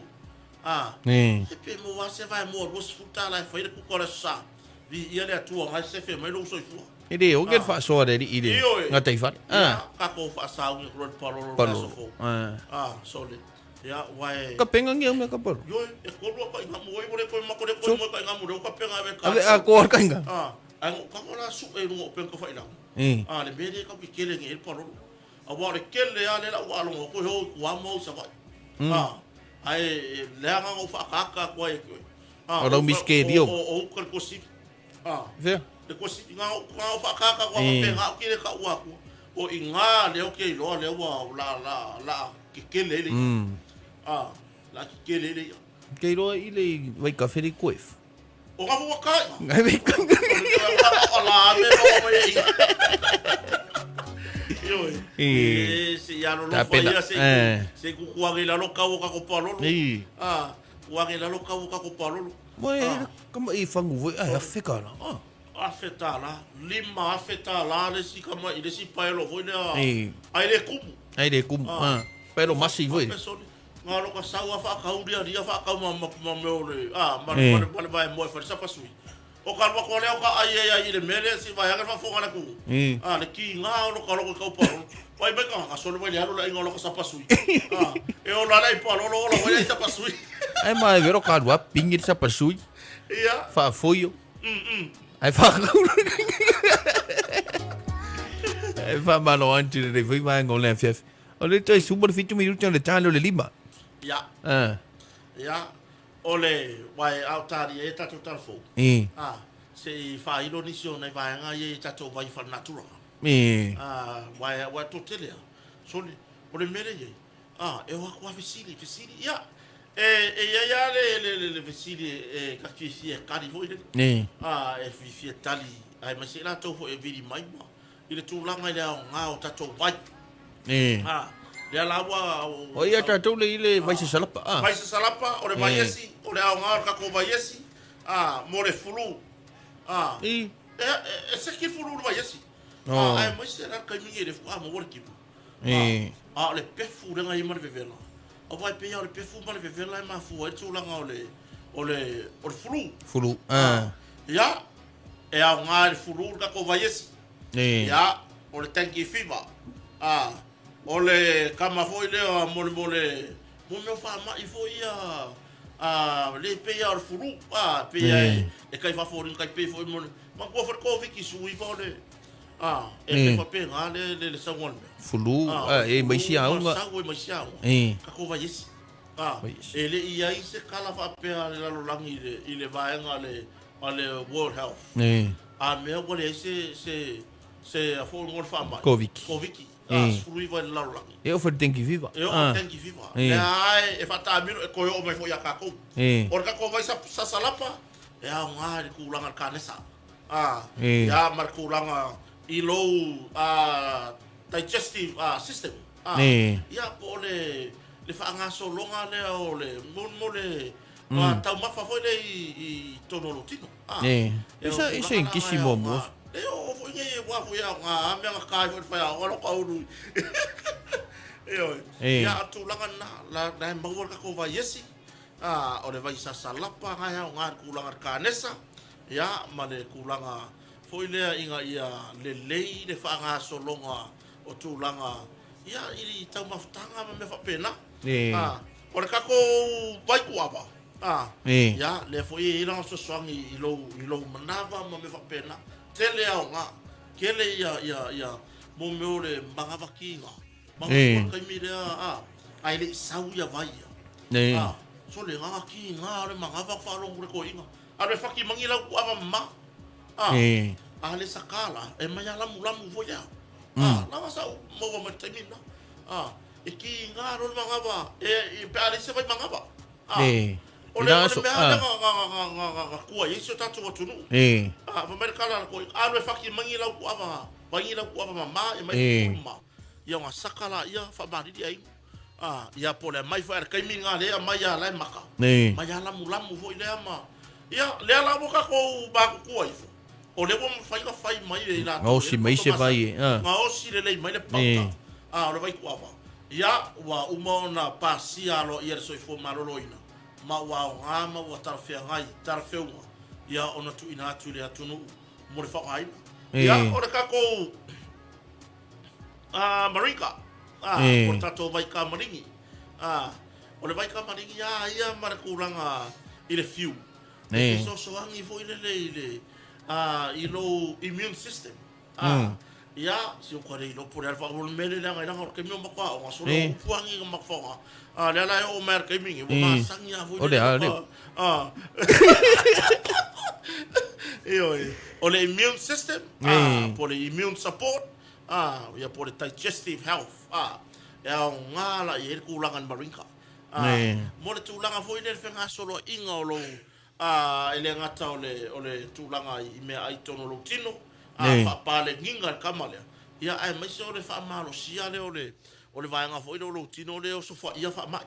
A,
Ni.
e pe maua lava se vae moa $20 e fai le kuka o le Aso Sa. Viia le Atua na e sefe mai lou soifua.
E le oge le faasoa a le alii i le
Ioe.
gataifale.
Ia,
A.
tatou faasauni atu loa i le palolo o le
Palolo.
aso fou.
A.
A, sole. Ia, ua e...
Ka penga ngia mea ka palolo.
Ioe, e tolu a kaigamu ai, ua le toe mako le toe
So-
moe kaigamu lea ua ka penga ave ka
Ave atoa le kaiga.
A, ae na ou tago la su'e i luga o upega tafailagi. A, le mea lea e tau kekele nei ai le palolo. Aua o le kele lava lea la ua alogo atu e o i tua ma o i Savaii. A, ae e leaga ona ou faakaaka atu ai e oe. A,
O lau miskelio.
O uka le Tuasivi. A.
Fea?
Le Tuasivi, na ona ou faakaaka atu lava faapena ou te le taua atua. O i ina lea ou te iloa lea ua la, la, la kekele ai le i'a. A, la kekele ai le i'a.
Ke iloa i le vaikafe le koef.
O nga fua kai.
Ngai vai kai.
O la me mo mai i. Ioi. E se ia lo lo fa ia se se ku ku age la lo ka o ka ko palolo. Ah, ku age la lo ka o ka ko palolo.
Mo e kama i fangu voi ai afe ka la. Ah.
Afe tā la, lima afe tā la le si kama i le si paelo foi lea. Ai le kumu.
Ai le kumu. Ah. Paelo masi foi.
Nga lo ka sau a whaakau ria ria whaakau ma ma ma me o le a ma le ma le ma le vae moe whare sapa sui. O ka lua ko lea o ka ai ai ai i le mele si vae anga whafonga le ku. A le ki ngā o lo ka loko i kau parolo. Wai mai ka ka sole mai le alu le inga o lo ka sapa sui. A e o la lei parolo o la wai ai sapa sui.
Ai ma e vero ka lua pingi le sapa sui.
Ia.
Whaafoio. Ai whaakau. Ai whaamalo antu le rei whai vaenga o le afiafi. O le toe suma le 7 minute o le tale o le lima.
Ia.
Ah.
Ia. O le, wai, a o tāria e tātou tala fou.
I.
A, se i whāilo nisi o nei vaenga ia i tātou vai whanatura.
I.
A, wai, wai tō tele a. Sole, o le mere iei. A, e o aku a fesili, fesili, ia. E, e ia ia le, le, le, le fesili e, e ka fiafia e kari foi le.
I.
A, e fiafia tali, ai mai se la tau foi e vili mai ma. I le tulaga i le aoga o tatou vai. A, lea la ua...
O ia tatou le i le vai sasalapa.
A. Vai sasalapa, o le vai esi, o le aoga o le tatou vai esi, a, mo le fulu. A, e, e seki le fulu i le vai esi. A, aemaise la le taimi nei le faatoa maua le kimo. A, a o le pefu lea na i ai ma le vevela. Aua e pei lava o le pefu ma le vevela e mafua ai le tulaga o le, o le, o le fulu.
Fulu, a.
Ia. E aoga i le fulu le tatou vaiesi. Ia, o le dengue fever. A, o le kama foi lea mo le mo le mo mea o faamai foi ia a le pei lava o le fulu. A, pei lava e, e kai faafoliga kai pei foi mo le manatua foi le Koviti 19 o le a, e pei faapena le le le sauga o le mea.
Fulu, a, e mai isi auga.
Sau e mai isi auga. Tatou vaiesi. A, e le i ai se kala faapea a le lalolagi i le i le vaega a le a le World Health. A mea ua leai se se se a foi ngo le faamai.
Koviki.
Koviki. A, 19 i le lalolagi.
E oo foi le dengue fever.
E oo le dengue fever. Lea lava e faataamilo e toe oo mai foi ia tatou. O le tatou vai sasalapa, e aoga i le tulaga i le kanesa. A, ia ma le tulaga i lou digestive system. A, ia po o le le faagasologa lea o le mo le taumafa foi lea i totonu o lou tino.
E, e se kisi muamua.
E oo foi nei e ua foi aoga a mea gata ai foi le faiaoga lo kaulu. Ioe. Ia o le tulaga lena, la la e maua le tatou vaiesi, a o le vai sasalapa na e aoga i le tulaga i le kanesa, ia ma le tulaga foi lea ina ia lelei le faagasologa o tulaga ia i taumafataga ma mea faapena. A o le tatou vai kuava, a ia lea foi e i ai lana fesoasoani i lou i lou manava ma mea faapena. Tele aoga, tele ia ia ia mo mea o le manava kiga. Manatua le taimi lea a ae le i sau ia vai ia. A sole gaga kiga o le manava faalogo le toeaina. Alu e faki mangi lau kuava mama. A a le saka la e mai a lamulamu foi lea. A lava sa ou maua mai le taimi lena. A e kiga loa le manava e pe a leai se vai manava. A o le o le mea lea na tua i ai si o tatou atunuu. A fai mai le tala a le toeaina, alu e faki mangi lau kuava, vaigi lau kuava mama e mai fufulu ma. Ia ona saka laia faamalili aiga. A ia po o le aumai foi a le taimi lena lea e aumai lava la e maka. Mai lava lamulamu foi lea ma ia lea la ua tatou matutua ifo. O lea ua mafai ona fai mai e i latou
Gaosi mai se vai e.
Gaosi lelei mai le pauta. A o le vai kuava. Ia ua uma ona pasia aloaia le soifua maloloina ma ua aoga ma ua talafeagai, talafeuga ia ona tuuina atu i le atunuu mo le faaaogaina. Ia o le tatou A Marika, a, o le tatou vai kamaligi. A, o le vai kamaligi a ia ma le tulaga i le fiu. E fesoasoani foi lele i le, a, i lou immune system. A, ia, si ou kare iloa po o le a le faamolemole mea lea leaga i lana o le taimi o matou aoga, solo upu agi na matou faaaoga. A, lea la e oo mai lava i le taimi lenei, ua masani lava foi lele. A, ioe, o le immune system, a, po o le immune support, a, ia po o le digestive health, a, e aoga la i ai le tulaga i le Marinka. A, mo le tulaga foi lea i le fegasoloaiga o lou, a, e le gata o le, o le tulaga i meaai i totonu o lou tino, a, faapalegiga le tama lea, ia aemaise o le faamalosia lea o le, o le vaega foi lea o lou tino lea e osofaia faamai.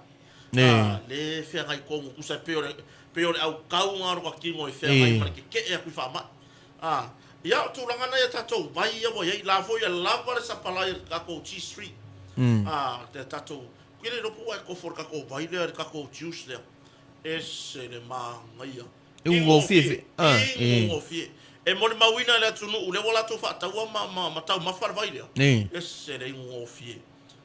A, lea e feagai tonu, tusa e pei o le, pei o le autau lena o le tino e feagai ma le tetee atu i faamai. A, ia o tulaga na ia tatou vai ia ua i ai, la foi e lava le sapalai a le tatou G Street. A, le tatou, ou te le iloa po ua e kofo i le tatou vai lea, le tatou juice lea. Ese le manaia.
E ugofie.
A, e ugofie. E molimauina e le atunuu, lea ua latou faataua ma, ma, ma taumafa le vai lea. Ese le igogofie.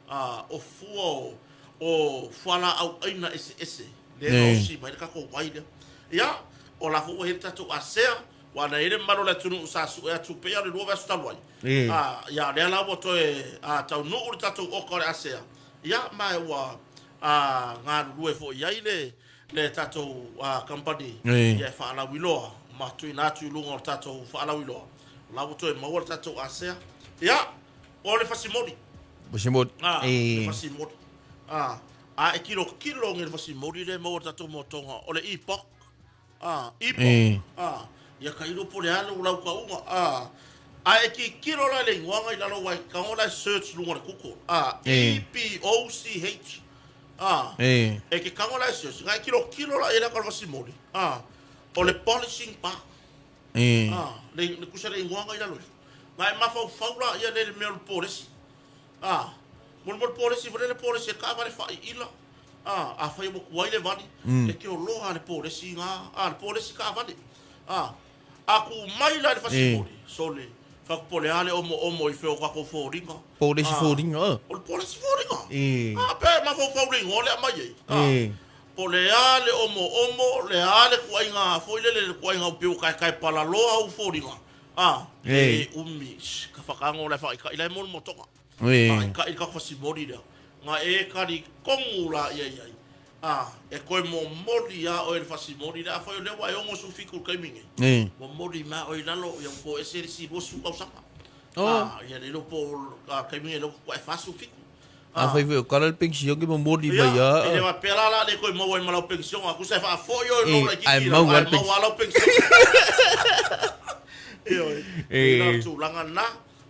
A, o fua o, o fualaau aina eseese lea e gaosi mai ai le tatou vai lea. Ia, o la foi ua i ai le tatou asea, Aua na i ai le mamalu o le atunuu sa sue atu pei o le 2 vaiaso talu ai. A, ia, lea la ua toe taunuu le tatou oka o le asea, ia, ma ua galulue foi i ai le, le tatou kamupani, ia, e faalauiloa ma tuuina atu i luga o le tatou faalauiloa. O la ua toe maua le tatou asea. Ia, o le fasimoli.
Fasimoli.
A, le fasimoli. A, a e tilotilo i le fasimoli lea e maua i le tatou motoga, o le e-pok. A, ipo, a, ia tailo po o le a lou lautauga, a, a e tilotilo la i le igoaga i lalo aua e tago la e search i luga o le Google, a, E P O C H, a, e te tago la e search, na e tilotilo la i ai le ata o le fasimoli, a, o le polishing bar, a, le, le tusa le igoaga i lalo ifo. Na e mafaufau la ia le mea o le polesi, a, molimoli polesi foi lele polesi e taavale faaiila, A, afai ua tuai le vali, e te oloa le polesi na, a, le polesi taavale. A, A kuu mai la i le fasimoli, sole, fai atu po o le a le omoomo i fea o tatou foliga.
Po o le isi foliga,
a. O le po o le isi foliga. A, pe a e mafaufau i le igoa lea e aumai ai. Po o le a le omoomo, le a le tuuaiga foi lele, le tuuaiga pei ua taetae palaloa ou foliga, a, e umi, ka whakaango la e whakaikai la e mo le motoga. Whakaikai le tatou fasimoli lea. Na e talitonu la ia i ai, a, e toe momoli lava oe i le fasimoli lea. Afai o lea ua e 67 i le taimi nei, momoli mai oe i lalo, ia ua toese le isi 20 tausaga. A, ia le iloa po o le taimi nei lea ua e 47.
Afai foi o kala le pension ke momoli mai a.
E le faapea la la le toe maua ai ma lau pension a tusa e faafoi oe lou laitiiti
ae maua ae maua
lau pension. Ioe. E la tulaga na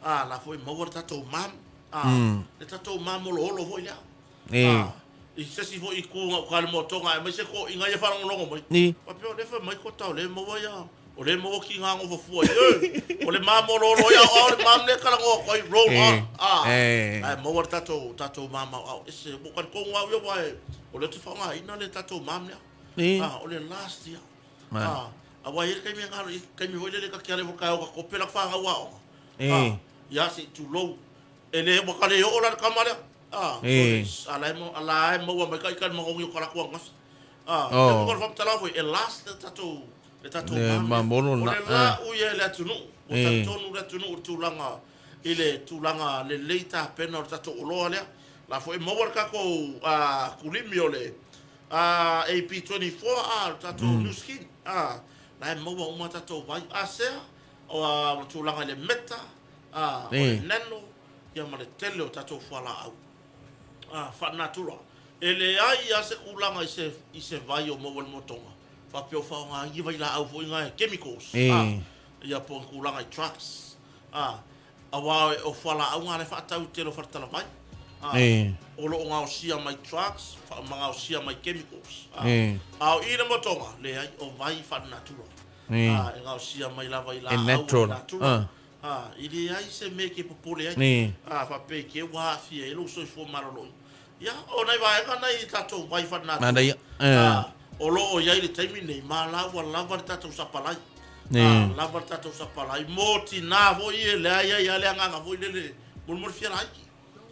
a la foi maua le tatou mam a le tatou mam oloholo foi lea. A i se isi foi itu na uka le motoga aemaise toeaiina ia faalogologo mai. Faapea o lea fai mai kota o lea e maua ia O lea e maua ki ngā ngofa fua i e. O le mā mololo ia o le mā mea kala ngoa koi roll on. Ah. Ai maua le tatou tatou mā mau au. Ese mo ka kongu au ia wai. O le te whaonga ina le tatou mā mea. Ah, o le last ia. Ah, a wai e kai mea ngā kai mea hoi le ka kia le whakae o ka kope la whanga ua o. Ah, ia se tu low. E le waka le o la le kama lea. Ah, ala e ala e maua mai ka i ka magongi o kalaku angafi. Ah, oh. E whakatala foi e last le tatou le tatou
Le mamolo
na. O le la ui e le atunuu. Ua talitonu le atunuu i le tulaga i le tulaga lelei tapena o le tatou oloa lea. La foi e maua le tatou kulimi o le AP24 a le tatou Nu Skin. A la e maua uma tatou vai asea o le tulaga i le meta, o le nano ia ma le tele o tatou fualaau faanatura. E leai lava se tulaga i se i se vai o maua i le motoga faapea o faaaoga ai vailaau foi na e chemicals a ia po o ni tulaga i drugs a aua o fualaau na la e faatau i le tele o faletalavai a o lo o gaosia mai drugs ma gaosia mai chemicals a a o i le motoga leai o vai faalenatura a e gaosia mai lava i laau o le natura a e leai se mea e te popole ai a faapea i te ua aafia ai lou soifua maloloina. Ia, o nai vaega na i tatou vai whanatua.
Manaia. Ah,
o lo o iai le taimi nei, ma la ua lava le tatou sapalai. Ah, lava le tatou sapalai. Mo tinā foi e leai ai a le agaga foi lele, molimoli fia laiti.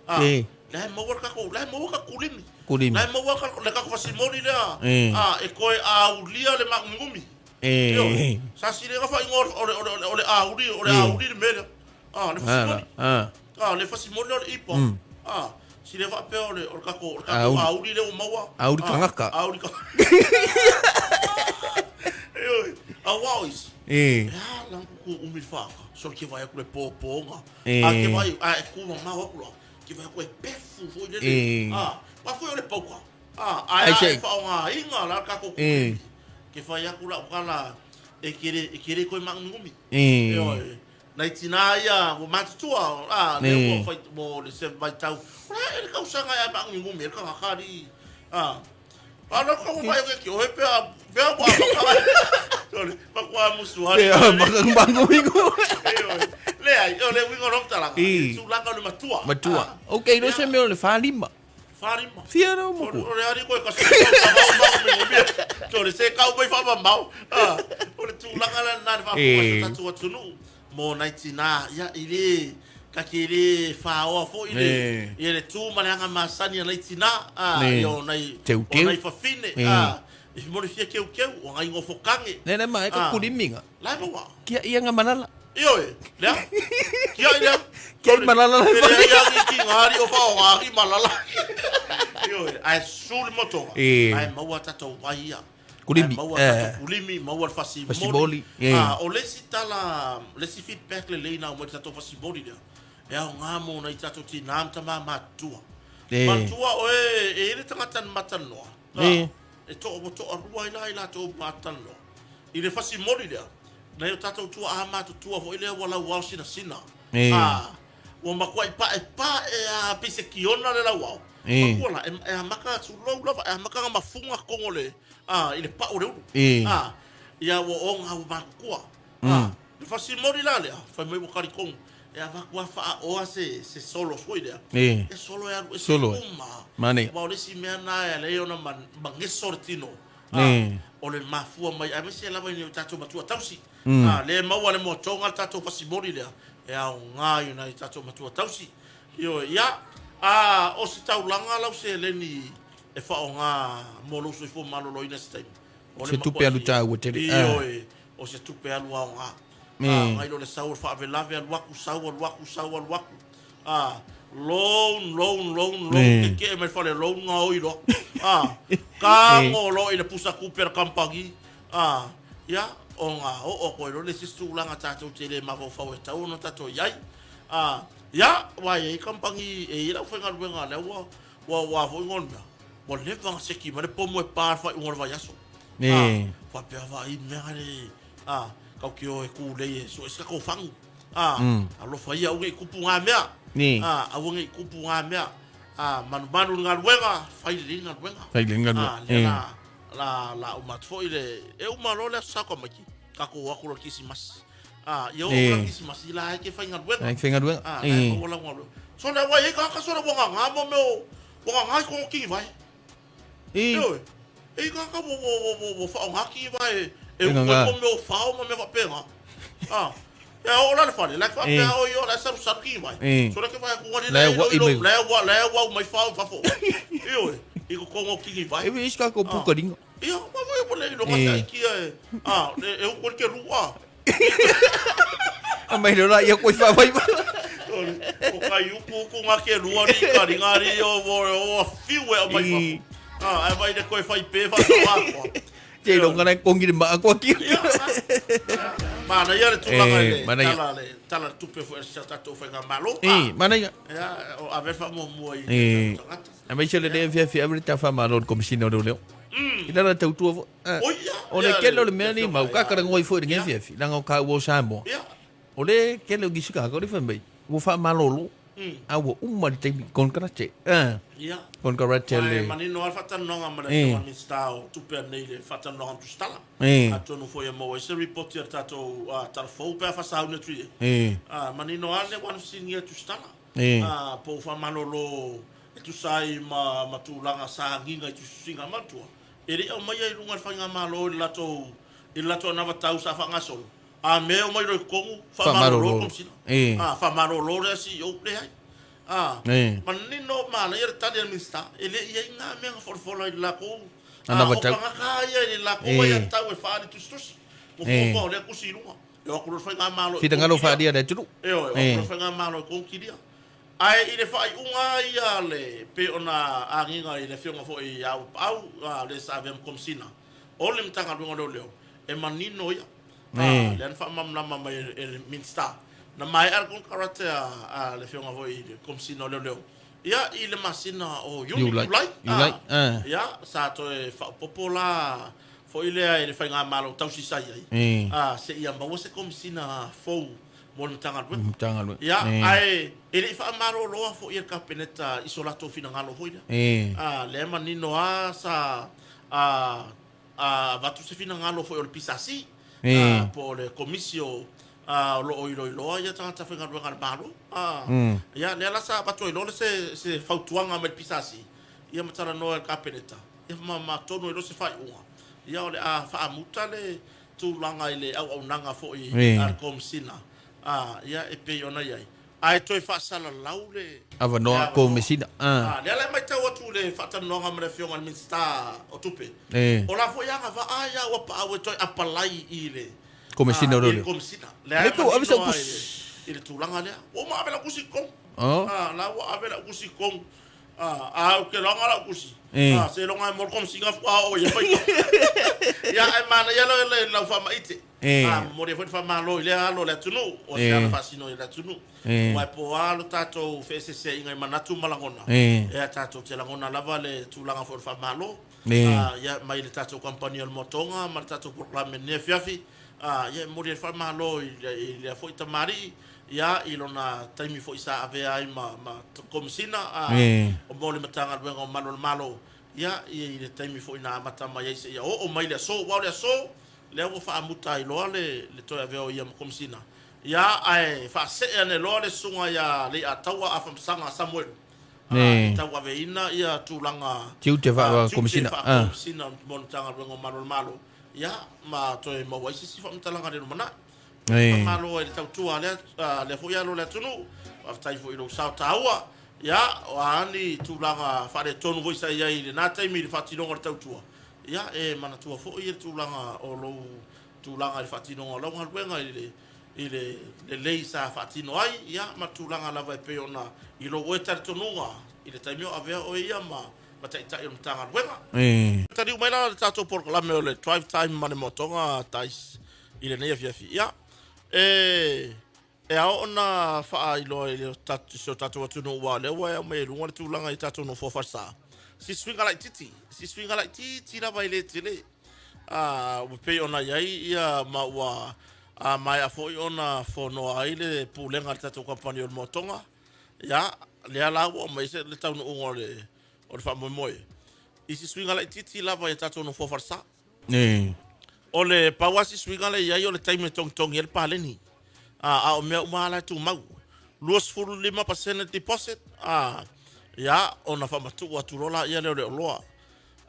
Ah, lea e maua le tatou, lea e maua tatou kulimi.
Kulimi.
Lea e maua le tatou fasimoli lea, ah, e toe aulia le maagumigumi.
Ioe.
Sa sili ga faaigoa o le, o le, o le auli, o le auli le mea lea. Ah, le fasimoli.
Ah.
Ah, le fasimoli o le ipa. Ah, si le faapea o le, o le tatou, o le tatou auli lea ua maua.
Auli tagata.
Auli tagata. Ioe, aua o isi.
E.
E a la ku umi le whaaka. So ke vai aku le pōpōga. A ke vai, a e kū mamao aku la. Ke vai aku e pefu foi lele. A, wa foi o le pauka. A, a e whaonga inga la kako ku. Ke vai aku la ukala e kere, e kere koe maungumi. Ioe. Nai tinā ia ua matutua, ā, lea ua whai, mo le se vaitau. O le a e le kausaga e ai maungumigumi e le kangaka alii, ā. A no ka whai o ke ki ohe pea, pea ua maka. Sorry, makua musu hari.
Pea maka maungumigumi.
Leai, o le uiga o lou talaga, i tulaga o le matua.
Matua. Okay, no se mea o le whalima.
Whalima.
Fia rau matua.
O le ari koe ka se kau ka mau maungumigumi. Sorry, se kau mai whamamau. O le tulaga la nā le whaafua se tatu atunuu. Mo nai tinā, ia, i le, ka ke le whaoa foi le, ia le tū ma le anga masani a nai tinā, ā, ia o nai, o nai whawhine, ā, i mo le fia keukeu, o ngai ngofo kange.
Nene ma e ka kulimiga.
La e maua.
Kia ia nga malala.
Ioe, lea, kia i lea.
Kia i malala
la whare. Ia ki ki ngā ri o whao ngā ki malala. Ioe, ae su le motoga, ae maua tatou vai ia.
Kulimi.
Ae maua tatou kulimi, maua le fasimoli.
Fasimoli,
Ah, o le isi tala, le isi feedback lelei na aumai i le tatou fasimoli lea, e aoga mo nai tatou tinā ma tamā matutua. Manatua oe, e i ai le tagata na matalanoa, ah, e toa, ua toalua ai la i latou matalanoa. I le fasimoli lea, nai o tatou tuaa matutua foi lea ua lauao sinasina. Ah, Ua matuai paepae a pei se kiona le lauao. Matua la, e amata tulou lava, e amata ona mafuga totonu o le, a, i le pau o le ulu. A, ia ua oga ua matutua. A, le fasimoli la lea, fai mai ua talitonu, e avatu lava faaoa se, se solo foi lea. E solo e alu ese uma. Aua o le isi mea lena e ala ai ona mageso le tino. O le mafua mai aemaise lava i o tatou matua tausi. Lea e maua le moatoga le tatou fasimoli lea e aoga i nai tatou matua tausi. Ioe, ia, o se taulaga lau seleni e faaaoga mo lou soifua maloloina i se taimi.
O se tupe alu taua tele.
Ioe, o se tupe alu aoga. Nai lo le sau o le faalavelave alu atu sau alu atu sau alu atu. Loan, loan, loan, loan, tetee mai le fale loan gaoi loa. Tago loa i le pusa tupe a le kamupani. Ia, ona oo atu ai loa le isi tulaga tatou te le mafaufau e tatau ona tatou i ai. Ia, aua e i ai kamupani, e i ai le aufaigaluega lea ua, ua, ua foi le mea, ua leva ona seki mai le pomu e pa i le faaiuga o le vaiaso. Faapea vaai mea le, tatou te o e tulei e sue se tatou fagu. Alofa ia aua ne i tupu na mea. Aua ne i tupu na mea. Manumanu i le galuega, fai lelei le galuega.
Fai lelei le galuega.
Lea la, la uma atu foi le, e uma loa le Aso Sa tamaiti, tatou o atu loa i le Kerisimasi. Ia oo atu la Kerisimasi, la e te faigaluega.
La e te faigaluega.
La e maua lau galuega. Sole aua e i ai tagata sole ua gaga mo mea o, ua gaga i totonu o tinivae. Ioe. E i ai tagata ua faaaoga tinivae e utu ai mo mea o fao ma mea faapena. Ia oo la i le fale, la e faapea oi o la e salusalu tinivae. Sole ke vaai atu alii la e uau mai fao i fafo. Ioe, i totonu o tinivae.
E i ai isi tatou pukaliga.
Ia, ua foi ua le iloga se aikia e, e utu ai le kelu,
Aumai loa la ia koe faavaiva.
O kai uku uku nga kelu ali i ka ringa ali o o fiu e aumai fafo. Ae vai le koe fai pe whakao atoa.
Te iloga la e kongi le maa koa kia.
Manaia le tulaga i le tala le tala le tupe foi a si o tatou faigamalo.
Manaia.
Ia, o ave le faamuamua i tatou tagata.
Aemaise o lenei afiafi ave le ta faamalo i le Komesina o Leoleo. I lana tautua foi. O le tele o le mea nei mau, ka talanoa ai foi i lenei afiafi, leaga o taua o Samoa. O le tele o nisi tagata o le fai mai, ua faamalolo, a ua uma le taimi konekarate. Konekarate
le. E manino lava le faatalanoaga ma le Afioga i le Minisita o Tupe ananei i le faatalanoaga ma Tusitala. Atonu foi e maua ai se ripoti a le tatou tala fou pe a faasauni atu i ai. Manino lava lea ua fesiligia e Tusitala. Po o faamalolo e tusa ai ma tulaga sa agiga i tusitusiga matua, e le i aumaia i luga e le Faigamalo i le latou i le latou anavatau sa faagasolo, a mea e omai loa i totonu, faamalolo le Komesina, a, faamalolo le CEO, leai. A, manino manaia le tali a le Minisita, e le i i ai na mea na folafola i le latou
anavatau.
O tagata lava ia i le latou aiatatau e faaali tusitusi, ua fuafua o lea tusi i luga. E o atu loa le Faigamalo
i Finagalo faaalia a le atunuu.
Ioe, o atu loa le Faigamalo i Kokilia. Ae i le faaiuga lava ia a le, pei ona agiga i le Afioga foi ia Auapaau, le sa avea ma Komesina o le Matagaluega o Leoleo, e manino ia. Lea na faamalamalama mai e le Minisita, na maea le konekarate a le Afioga foi i le Komesina o Leoleo, ia, i le masina o Iuni, Iulai, ia, sa toe faaopoopo la foi lea e le Faigamalo tausi sa i ai, seia maua se Komesina fou mo le Matagaluega.
Matagaluega.
Ia, ae e le i faamaloloa foi e le Kapeneta i so latou finagalo foi lea. Lea e manino lava sa avatu se finagalo foi o le PSC, po o le Komisi o o lo o iloiloa ia tagata faigaluega a le Malo. Ia, lea la sa avatu ai loa se fautuaga mai le PSC, ia ma talanoa i le Kapeneta, ia ma tonu ai loa se faaiuga, ia o le a faamuta le tulaga i le auaunaga foi a le Komesina, ia e pei ona i ai, ae toe faasalalau le
avanoa Komesina.
Lea la e matau atu i le faatalanoaga ma le Afioga i le Minisita o Tupe, o la foi agavaa ia ua paau e toe apalai i le
Komesina o
Leoleo. Komesina. Lea e manino lava i le tulaga lea. Ua uma ave lau tusi i totonu. La ua ave lau tusi i totonu. A, ou te loga lau tusi. Seiloga e moe le Komesina faatoa oo i ai faitau. Ia, ae manaia loa lau faamaite. Momoli ai foi le faamalo i lea alo o le atunuu, o se ala faasino i le atunuu. Aua e po lava lo tatou feeseeseaiga i manatu ma lagona, ia tatou te lagona lava le tulaga foi o le faamalo. Ia, mai le tatou kamupani o le Moatoga ma le tatou polokalame i lenei afiafi. Ia, e momoli ai le faamalo i lea foi tamalii, ia, i lona taimi foi sa avea ai ma Komesina mo le Matagaluega o Malu o le Malo, ia, i le taimi foi na amata mai ai seia oo mai le aso. Aua o le aso, lea ua faamuta ai loa le toe avea o ia ma Komesina, ia, ae faasee ane loa le susuga ia Leiataua Afamasaga Samuelu. E tauaveina ia tulaga
tiute faakomisina
faakomisina mo le Matagaluega o Malu o le Malo, ia, ma toe maua ai se isi faamatalaga i le lumanai. Faamalo ai i le tautua a lea, lea foi alo o le atunuu. Faafetai foi i lou sao taua. Ia, o a ni tulaga faaletonu foi sa i ai i lena taimi i le faatinoga o le tautua, ia, e manatua foi le tulaga o lou tulaga i le faatinoga o lau galuega i le i le lelei sa faatino ai, ia, ma tulaga lava e pei ona i lou oe talitonuga i le taimi o avea oe ia ma ma taitai o le Matagaluega. Taliu mai la le tatou polokalame o le Drive Time ma le Motoga Tais i lenei afiafi. Ia, e e ao ona faailoa i le si o tatou atunuu aua o lea ua e aumai i luga le tulaga i tatou nofoa falesa. Si suiga laitiiti, si suiga laitiiti lava e le tele. A, ua pei ona i ai ia ma ua maea foi ona fonoa ai le pulega a le tatou kamupani o le Motoga. Ia, lea la ua aumai se le taunuuga o le o le faamoemoe i si suiga laitiiti lava i a tatou nofoa falesa. O le pau lava si suiga lea e i ai o le taimi e togitogi ai le paleni. A, a o mea uma lava la e tumau. 25% deposit, a, ia, ona faamatuu atu loa lea o le oloa.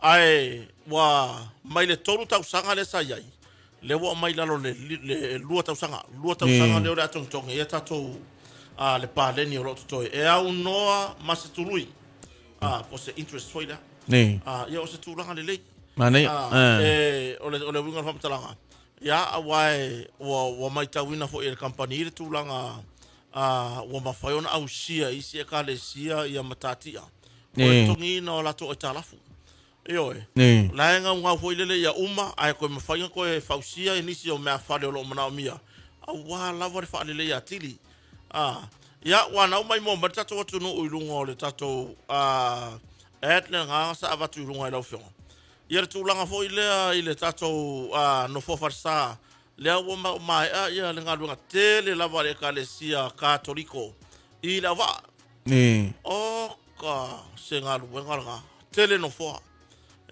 Ae ua mai le 3 tausaga lea sa i ai, lea ua aumai i lalo le, le 2 tausaga. 2 tausaga lea o le a togitogi ai tatou a, le paleni o lo o totoe. E aunoa ma se tului, a, po o se interest foi lea. A, ia o se tulaga lelei.
Manaia.
A, e, o le, o le uiga o le faamatalaga, ia, aua e, ua, ua matauina foi e le kamupani le tulaga a, ua mafai ona ausia e isi ekalesia ia matatia o le totogiina o latou aitalafu. Ioe. La e gaugau foi lele ia uma, ae toe mafai ona toe fausia i nisi o meafale o lo o manaomia, aua lava le faaleleia atili. A, ia, ua anau maimoa mai le tatou atunuu i luga o le tatou a, ad le agaga sa avatu i luga i lau Afioga. Ia le tulaga foi lea i le tatou a, nofoa falesa, lea ua maea ia le galuega tele lava a le Ekalesia Katoliko i Leauvaa. Oka se galuega lena, tele nofoa.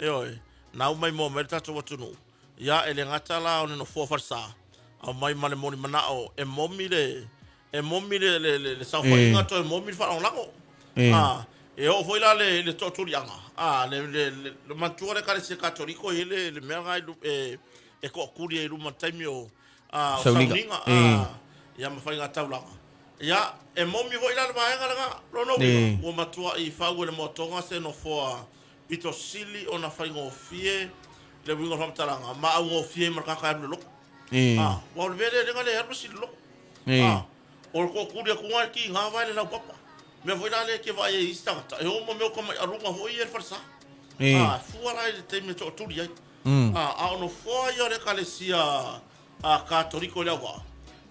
Ioe, na aumai moa mai le tatou atunuu. Ia, e le gata la o le nofoa falesa, aumai ma le moli manao e momi le e momi le le le, le saofaiga toe momi le faalagolago. A, e oo foi la le le toatuliaga. A, le le le, le manatua le Ekalesia Katoliko e i ai le le mea lena e e toatuli ai i luma i le taimi o a, o sauniga, a, ia ma faiga taulaga. Ia, e momi foi la le vaega lena, lona uiga, ua matuai fau e le moatoga se nofoa pito sili ona faigofie le uiga o le faamatalaga, ma augofie ai ma le tagata e alu i le lotu. A, aua o le mea lea lea na le alu le isi i le lotu. A, o le toatuli atu lena e tiga vae le laupapa. Mea foi la lea e te vaai ai i isi tagata, e o ma mea o tamaialuga foi ia i le falesa. A, e fua la i le taimi e toatuli ai. A, a o nofoa ia o le Ekalesia a Katoliko i le auvaa,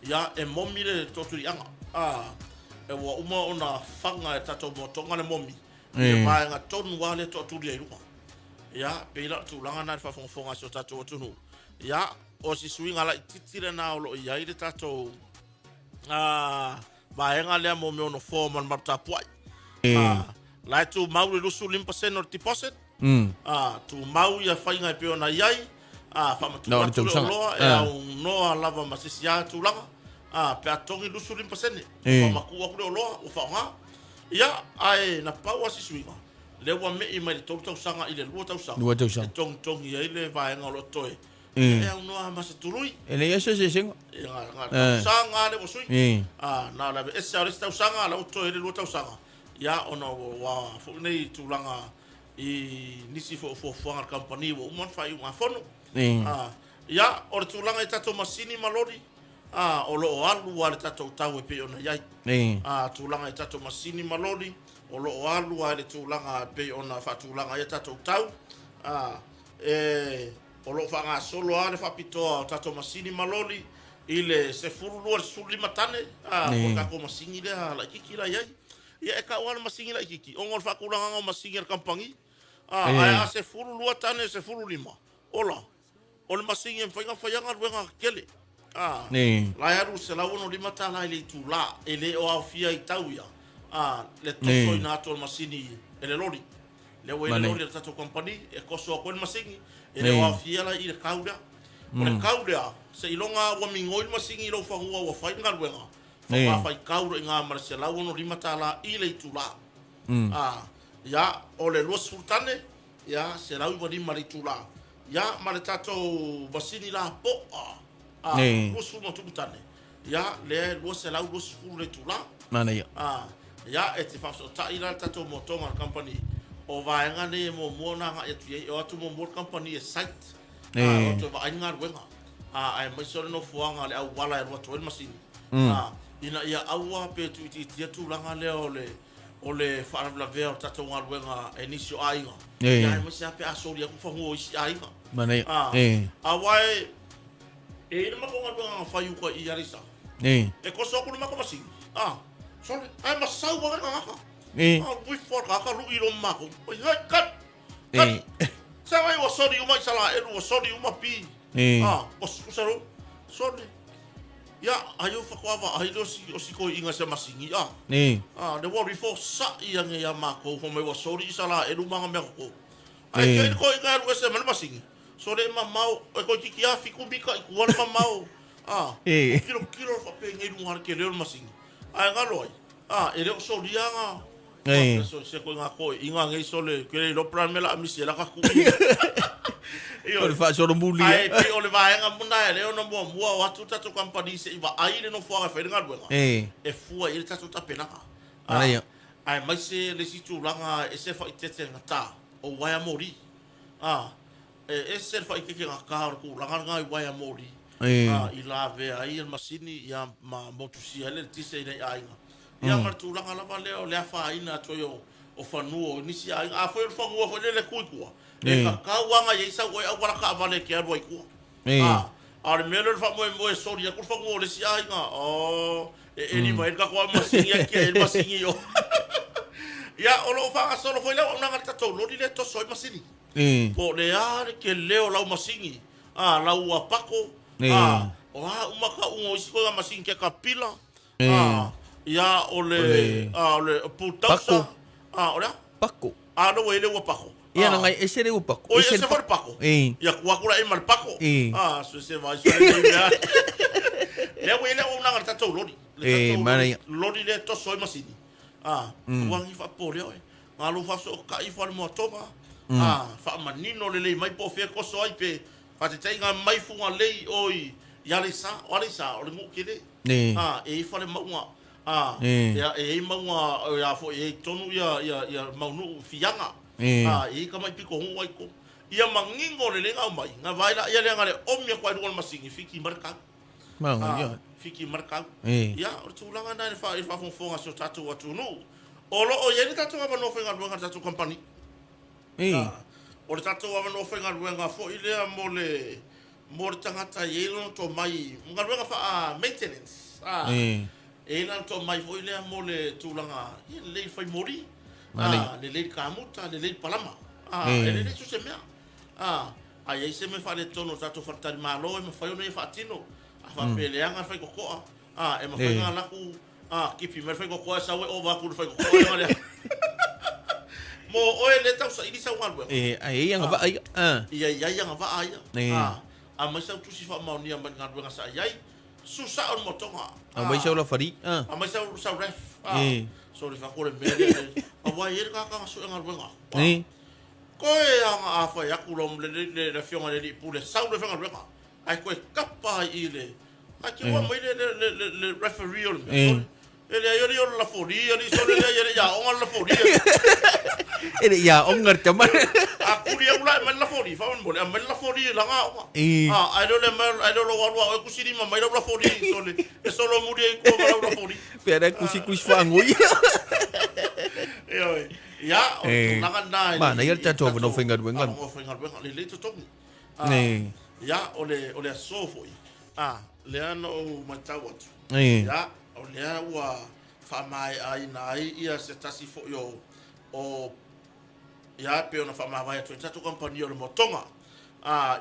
ia, e momi le toatuliaga. A, e ua uma ona faga e tatou moatoga le momi i le vaega tonu lava lea e toatuli ai i luga. Ia, pei la o le tulaga lena i le faafogafoga a si o tatou atunuu. Ia, o si suiga laitiiti lena o lo o i ai le tatou a, vaega lea mo mea o nofoa ma le malu tapuai. A, la e tumau le 25% o le deposit, A, tumau ia faiga e pei ona i ai, a, faamatuu
Na o le
atu le
tausaga.
oloa e aunoa lava ma se isi a tulaga, a, pe a totogi le 25%, ua faamatuu atu le oloa, ua faaaoga. Ia, ae na pau lava si suiga, lea ua me'i mai le 3 tausaga i le 2 tausaga,
2 tausaga.
e togitogi ai le vaega o lo o totoe, ia e aunoa lava ma se tului.
E leai lava se eseesega.
Ia, na o le tausaga lava lea ua sui. A, na o le aveese lava o le isi tausaga, a o la ua totoe ai le 2 tausaga. Ia, ona ua foi nei tulaga i nisi foi o fuafuaga a le kamupani ua uma ona faaiugafono. A, ia, o le tulaga i tatou masini ma loli, a, o lo o alu lava le tatou tau e pei ona i ai. A, tulaga i tatou masini ma loli, o lo o alu lava i le tulaga e pei ona faatulaga ai a tatou tau. A, e, o lo o faagasolo lava le faapitoa o tatou masini ma loli i le 12 i le 15 tane, a, po o le tatou masini lea laitiiti la e i ai. Ia e tau lava le masini laitiiti ona o le faatulagaga o masini a le kamupani. A, ae a 12 tane 15, ola, o le masini e mafai ona fai lava galuega tetele. A, la e alu i le $165 i le itula, e le o aofia i tau ia, a, le tosoina atu o le masini e le loli. Lea ua i ai le loli a le tatou kamupani e toso atu ai le masini, e le o aofia la i le tau lea. O le tau lea, seiloga lava ua migoi le masini i lou fanua ua fai le galuega, faatoa faitau loa i ina ma le $165 i le itula. Ia, o le 20 tane, ia, 195 le itulā. Ia, ma le tatou masini lapoa, 20+ tane, ia, lea e 220 le itulā.
Manaia.
Ia, e te faafesootai la le tatou motoga a le kamupani, o vaega nei e muamua ona agai atu i ai, e o atu muamua le kamupani e site, o atu e vaai le galuega, aemaise o le nofoaga, le auala e alu atu ai le masini, ina ia aua pe tuuitiitia tulaga lea o le o le faalavelavea o le tatou galuega e nisi o aiga, ia aemaise lava pe a soli atu fanua o isi aiga.
Manaia.
Aua e i ai le matou galuega na fai uta i Aleisa. E koso atu le matou masini, sole, ae masau lava le tagata. Uifo le tagata lui loa ma matou. Oi, hai, kali, kali. Sa vai ua soli uma Isalaelu, ua soli uma pi. Ua salo, sole. Ia, ai o faatoa vaai lea o si toeaina i se masini, a. Le ua alu ifo sa'i ane ia matou, fai mai ua soli Isalaelu ma ana mea toto. Ae te i le toeaina e alu ese mai le masini. Sole e mamao, e toeitiiti lava 7 mita i tua le mamao. Tilotilo le faapenei i luga o le tele o le masini. Ae galo ai, e le o solia ana. So se koe toeaiina nei sole, ke le iloa po o le a le mea o le a misi ai la tatou
O le faasolomuli.
Ae pei o le vaega mona e lea ona muamua o atu le tatou kamupani se i vaai le nofoaga e fai ai le galuega, e fua i ai le tatou tapenaga. Aemaise le isi tulaga e ese le faaeteete gata o uaea moli. E ese le faaeteete gata o le tulaga lena i uaea moli i lavea ai le masini ia ma motusia ai le eletise i nai aiga. Ia ma le tulaga lava lea o le afaina atu ai o fanua o nisi aiga. A foi o le fanua foi lele e tu i tua, e tatau lava ona i ai sau oe auala taavale e te alu ai i tua. A o le mea lea o le faamoemoe e soli atu le fanua o le isi aiga, oh, e eli mai ai le tatou masini ae tiai ai le masini i o. Ia, o lo o faagasolo foi le auaunaga a le tatou loli lea e toso ai masini. Po o le a le tele o lau masini, lau uapako, o a uma tauga o isi koiga masini ketapila, ia o le o le pultausa, o le a?
Pako.
A lea ua i ai le uapako.
Ia na ngai ese le uapako.
Oi, ese foi le pako. Ia tua atu la i ma le pako. So se vai so le mea. Lea ua i ai le auaunaga a le tatou loli. Le tatou loli lea e toso ai masini. Ua agi faapolea oe. Galo faasootai'i fo le moatoga, faamanino lelei mai po o fea e toso ai pe faataitaiga mai Fugalei o i Aleisa. O Aleisa o le nuu tele. E i ai fale mauga, e i ai mauga ia foi e i ai totonu ia mau nuu fiaga. E i ai tamai pitonuu ai i totonu. Ia manino lelei ona aumai, ona vaai laia lea na o le omi atu lava i luga o le masini, fiki mai le tau. Fiki mai le tau. Ia, o le tulaga lena i le faafogafoga a si o tatou atunuu. O lo o i ai le tatou avanoa faigaluega i le tatou kamupani. O le tatou avanoa faigaluega foi lea mo le mo le tagata e i ai lona tomai, galuega faa-maintenance. E i ai lona tomai foi lea mo le tulaga, ia lelei le fai moli, lelei le kamuta, lelei le palama. E lelei so o se mea. A i ai se mea faaletonu o le tatou faletalimalo e mafai ona ia faatino. A faapea e leaga le faitotoa, e mafai ona alu atu tipi mai le faitotoa e sau e ova atu i le faitotoa e leaga. Mo oe lea e tausaili sau galuega.
Ae i ai agavaa ia.
Ia i ai agavaa ia. Aumai sau tusi faamaonia mai le galuega sa i ai. Susu sao le motoga.
Aumai sau lafari.
Aumai sau ref. So le fako le mea lea. Aua e i ai le tagata na sue galuega. Koe aga a fai atu lo le le afioga i le alii pule sau le faigaluega ae toe tapa ai i le ae te ua mai le le le le le referee o le mea sole e leai alii o le lafoli alii sole leai e le i aoga le lafoli
E le i aoga le tama.
A kuli atu la e aumai le lafoli faamolemole aumai le lafoli e laga aoga ae le o le ae le o lou alu a oe kusi lima mai lau lafoli sole e solomuli ai i tua ma lau lafoli.
Pe ana kusi kusi faagoi.
Ioe. Ia, o le tulaga lena i
Manaia le tatou avanoa faigaluega.
Avanoa faigaluega, lelei totogi. Ia, o le, o le aso foi, lea na ou matau atu, ia, o lea ua faamaeaina ai ia se tasi foi o, o, ia, e pei ona faamavae atu ai le tatou kamupani o le Motoga,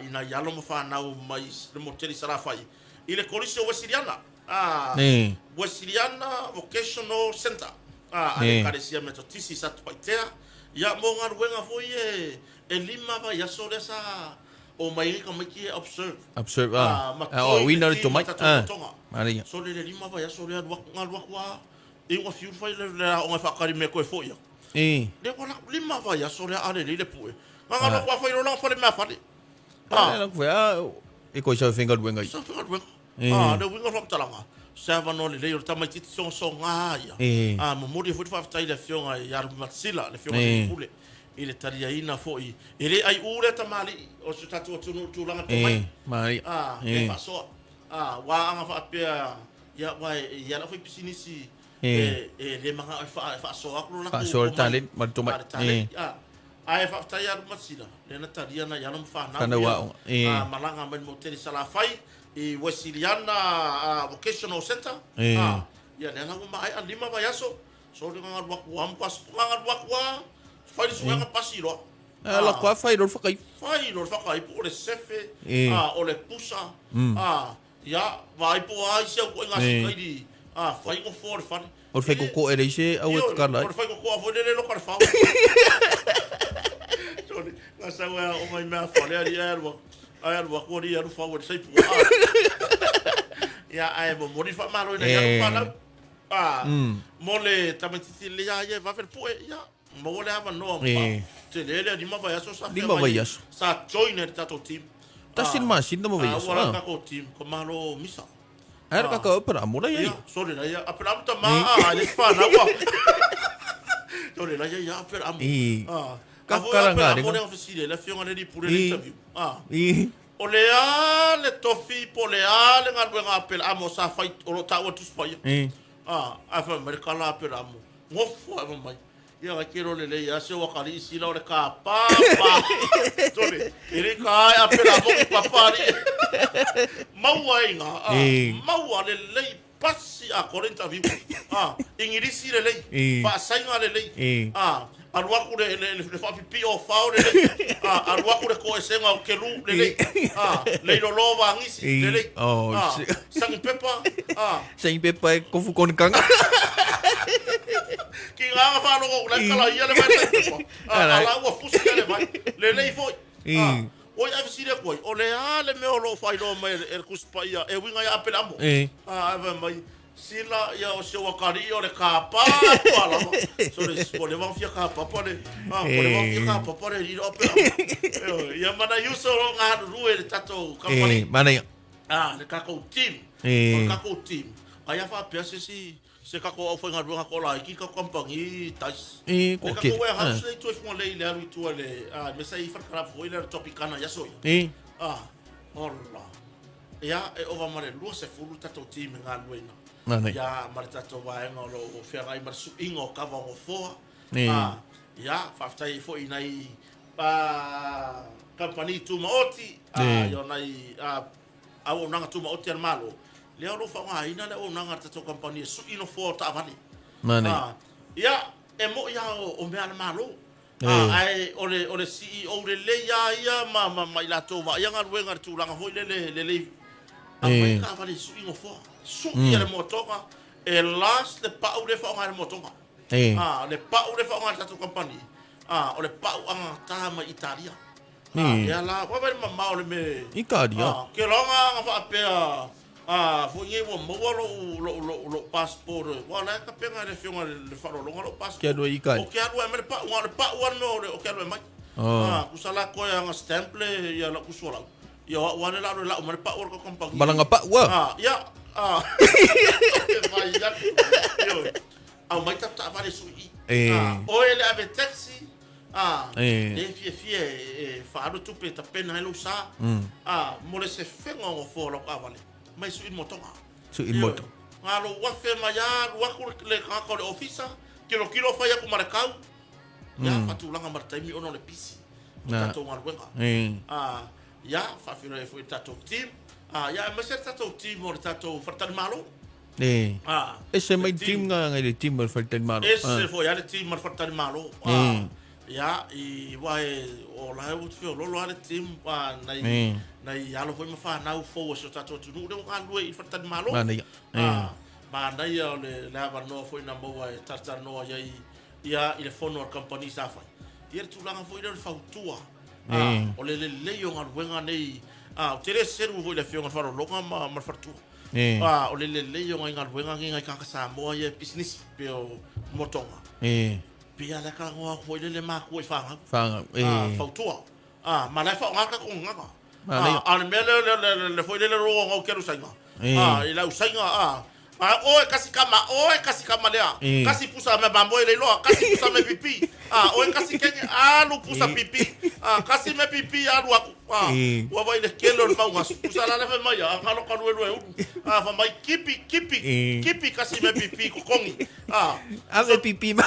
i nai alo ma fanau mai le motu tele i Salafai, i le Kolisi o Uesiliana. Wesiliana Vocational Centre, a le Ekalesia Metotisi i Satupaitea, ia mo galuega foi e 5 vaiaso lea sa omai ai tamaiti e observe.
Observe, ma toi le team a
tatou motoga. So le 5 vaiaso lea alu atu, alu atu lava, iu ina fiu fai le aoga e faatali mea toe foi atu. Lea ua laku lima vaiaso lea a lelei le pue. Gaga loa kua fai loa langa fale mea fale.
Ah. La kua e koi sau faigaluega i.
Sau faigaluega. Ah, le uiga o le faamatalaga, se avanoa lelei o le tamaitiiti sogasoga ia. Ah, momoli ai foi le faafetai i le afioga ia Alumatasila, le afioga i le Pule, i le taliaina foi. E le aiu lea tamalii o si o tatou atunuu i le tulaga tomai. Ah, e faasoa. Ah, ua aga faapea, ia, ua e i ai lau faipisinisi e le manao e faasoa atu lo latou
Faasoa le taleni ma le tomai.
Le taleni, ah. Ae faafetai ia Alumatasila, lea na talia nai alo ma fanau
Fanau aoga,
ia, malaga mai le motu tele i Salafai, i Wesiliana Vocational Centre, ia lea la ua maea lima vaiaso, soli na galu atu lava, matua galu atu lava, fai le suega pasi loa.
Ae alu atu lava fai loa le whakaipu.
Fai loa le whakaipu, o le sefe, o le pusa, ia, vaai po o a isi au ituaiga sikaili, fai nofoa o le fale.
O le faikoko e leai se au e tatala ai.
O le faikokoa foi lele loka le fao. Sorry, nga sau e aoga i mea fale ali ae alu atu. Ae alu atu ali alu fao e le saipua. Ia, ae momoli le faamalo i nai alo ma fanau. Ah, mo le tamaitiiti lelei a ia e vave le pue, ia, maua le avanoa. Tele le lima vaiaso sa
Lima vaiaso.
Sa join ai le tatou team.
Tasi le masina ma vaiaso.
Ua la le tatou team, ka malo misa.
Ae ra kaka Aperamo la ia.
Sole la ia Aperamo tama a le whanau a. Sole la ia Aperamo.
Ah. Ka kara
ngā renga. Aperamo le fesile le afioga le pule le interview. Ah. O le a le tofi po le a le galuega a Aperamo sa fai o lo taua Tusi Paia. Ah, ae fai mai le kala a Aperamo. Gofo ae fai mai. Ia ka kero lelei a se wakali sila o le ka pa pa. Tole, e le ka ai a pera mo ki papa ali. Maua e inga, a, maua lelei pasi a kore interview. A, Ingilisi lelei, faasainga lelei. A, alu aku le le le faapipi o fao lelei. A, alu aku le koesega o kelu lelei. A, le ilolo vagisi lelei. A, sangi pepa, a.
Sangi pepa e kofu kona kanga.
Ki ngā nga whārongo, lai kala ia le vai sangi pepa. A, a la ua fusi ia le vai. Le lei foi. A, oi ai fesili atu ai, o le a le mea o lo o faailoa mai e le Tusi Paia e uiga ia Apelamo? A, ai fai mai, sila ia o si ou akalii o le kāpā atu a lava. So le, ua leva ona fia kāpapa le, a, ua leva ona fia kāpapa le alii o Apelamo. Ia mana i uso o lo o galulue i le tatou kamupani.
Manaia.
A, le tatou team. O le tatou team. Ai a faapea se isi, se tatou aufaigaluega toalaiti i le tatou kamupani Dice.
E,
Le tatou warehouse lea i tua i Fugalei i le alu i tua i le, a, le mea sa i ai fale foi lea o le Tropicana i aso ia. A, ola. Ia, e ova ma le 20 le tatou team e galueina. Ia, ma le tatou vaega o lo o feagai ma le suiga o kava o nofoa. A, ia, faafetai ai foi i nai a, kamupani tumaoti, a, i o nai a, auaunaga tumaoti a le Malo, lea o lo o faaaogaina le auaunaga a le tatou kamupani e sui nofoa o taavale.
A,
ia, e moi lava o mea a le Malo. A, ae o le, o le CEO lelei lava ia ma, ma, ma i latou vaaia galuega i le tulaga foi lele lelei. Aumai taavale e sui nofoa. Sui e le moatoga, e last le pau lea e faaaoga e le moatoga. A, le pau lea e faaaoga e le tatou kamupani, a, o le pau agatā mai Italia. A, lea la, vaavaai le mamao o le mea.
Italia.
A, ke loga aga faapea, a, foi nei ua maua lou, lou, lou, lou passport, ua la e tapena e le afioga i le faaaloaloga lou passport.
Ke alu ai Italia.
O ke alu ai mai le pau, na o le pau lava le mea o le, o ke alu ai mai. A, tusa la koe aga stamp le, ia lau tusualau. Ia o au lava le la alu e lau mai le pau o le kamupani.
Malaga pau a.
A, ia, a, e vai atu. Ioe. Aumai tatou taavale sui i.
E.
Oe le ave taxi, a, le fiafia e faaalu tupe e tapena ai lou sa, a, mo le sefega o nofoa o lau taavale, mai sui i le motoga.
Sui i le moto.
Na lou afe mai a, alu atu le tagata o le ofisa, tilotilo fai atu ma le kau, ia, faatulaga ma le taimi ona o le pisi o tatou galuega. A, ia, faafeiloai ai foi i le tatou team, a, ia, aemaise le tatou team o le tatou faletalimalo.
E. Ese mai le team nga ngai le team o le faletalimalo.
Ese foi a le team o le faletalimalo. Ia, i wa e o la e ua feololo a le team a nai nai alo foi ma fanau fou o si o tatou atunuu lea ua galulue i le faletalimalo.
Manaia.
Manaia o le le avanoa foi na maua e talatalanoa i ai ia i le fono a le kamupani sa fai. Ia le tulaga foi lea o le fautua. O le lelei o galuega nei, ou te le selu foi i le afioga i le faaaloaloga ma le faletua. A, o le lelei o nai galuega nei nai tagata Samoa ia e pisinisi pei o motoga. Pei a lea talanoa atu foi lele matua i fanau.
Fanau, e.
Ah, fautua. Ah, ma la e faaaoga le tatou gagana.
Manaia.
Ah, a o le mea lea le le le foi lele o lo kelu saina.
E.
Ah, i lau saina ah. Ah, oe kasi kama, oe kasi kama lea.
E.
Kasi pusa me mamoe le iloa, kasi pusa me pipi. Ah, oe kasi kenge, alu pusa
E.
pipi. Ah, kasi me pipi alu aku. Ah,
E.
ua vai le kele o le mau gasu. Pusa la le fai mai, ah, ngalo ka lue lue ulu. Ah, fa mai kipi, kipi,
E.
kipi kasi me pipi kokongi. Ah,
Ave pipi ma.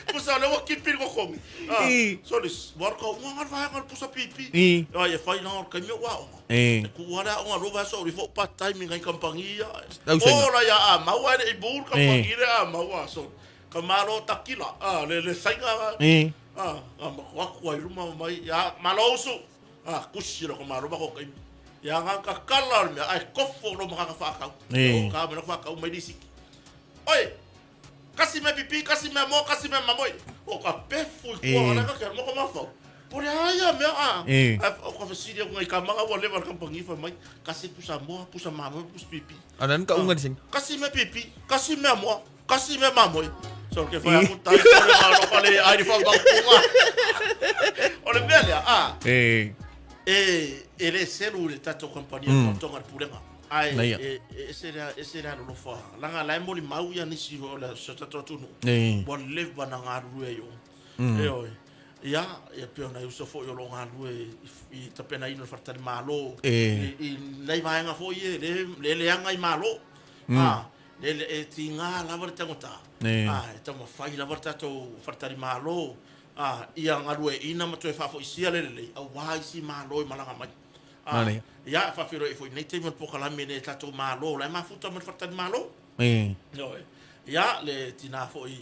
Pusa le ua kipi le kokongi. Ah,
E.
so le war ka unga ngal vaega le pusa pipi.
E.
Ah, e fai na o kaimi o aoga.
E.
E ku ara o ngā rova so ri fo part time ngai kampangi ia.
Au saina.
O la ia a maua e le i bur kampangi
E.
le a maua so. Ka malo takila. Ah, le le sainga.
E.
Ah, a ma ko aku ai ruma mai ia malo usu. Ah, kusi ro ko malo ma ko kaimi. Ia ngā ka kala o le mea, ai kofo ro ma ka whakau.
E.
O ka mena whakau mai risiki. Oi, kasi me pipi, kasi me mo, kasi me mamoi. O ka pefu i kua
E.
ala ka kia moko mawhau. Pore aia mea a.
E.
Ai, o ka whasiri au ngai ka manga ua lewa le kampangi whai mai. Kasi pusa moa, pusa mamoi, pusa pipi.
Ana ka unga sing.
Kasi me pipi, kasi me moa, kasi me mamoi. So ke whai aku tai, sore ngā roka le ai whau mau. O le mea lea, a.
E.
E, e le selu le tatou kompania mm. Tonga le pulega. Ai,
Naia.
e, e, e se rea, e se rea lolofa. Langa lai moli mau ia nisi o le so tatou atunu.
E.
Ua leva na galulue ai o. E oi. Ia, ia pei ona uso foi o lo galulue i, i tapenaina o le faletalimalo.
E.
I, i nei vaega foi e le, le leaga i malo. Ah, le, le, e tigā lava le tagota.
E.
Ah, e taumafai lava le tatou faletalimalo. Ah, ia galueʻina ma toe faafoʻisia le lelei, auā isi malo i malaga mai. Ah,
Manaia.
ia, faafeiloai foi nei taimi o le pokalame nei tatou malo, la e mafuta ma le faletalimalo.
E.
Ioe. Ia, le tinā foi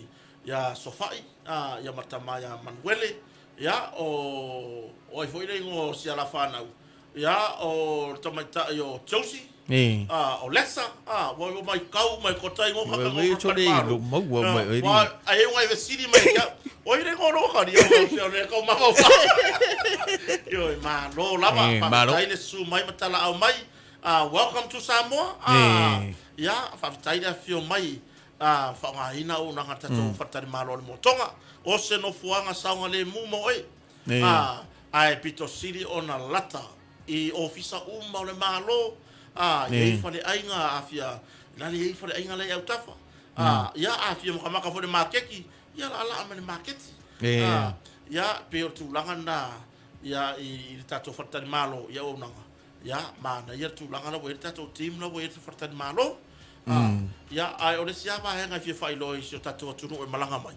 ia Sofa'i, ah, ia matama ia Manuele, ia, o, o ai foi le igoa o si ala whanau. Ia, o le tamaitai o Josie,
E.
ah, o Lesa, ah, ua ua mai kau mai kota i ngoka
Ua
ka
wei
ngoka
tole i
ka
lo maua mai oi
Wa, ai unga i vesiri mai kia. O i le ngoro ka ni o se o le kau mama wa. Ioe, malo lava,
Eh, malo.
faafetai le susu mai ma talaau mai. Ah, welcome to Samoa. Ah,
Eh.
ia, faafetai le afio mai. Ah, faaaogaina auaunaga tatou faletalimalo o le motoga. O se nofoaga saoga lemu mo oe.
Eh.
Ah, ae pito sili ona lata i ofisa uma o le malo. Ah, i ai
Eh.
faleaiga afia, lale i ai faleaiga lai autafa. Ah, ia afia makamaka foi le makeki, ia laalaa ma le maketi.
Eh.
Ah, ia pei o le tulaga lena ia i, i le tatou faletalimalo i auaunaga. Ia manaia le tulaga la ua i le tatou team la ua i le faletalimalo. Ah, ia ae o le isi lava vaega e fia faailoa i si o tatou atunuu e malaga mai.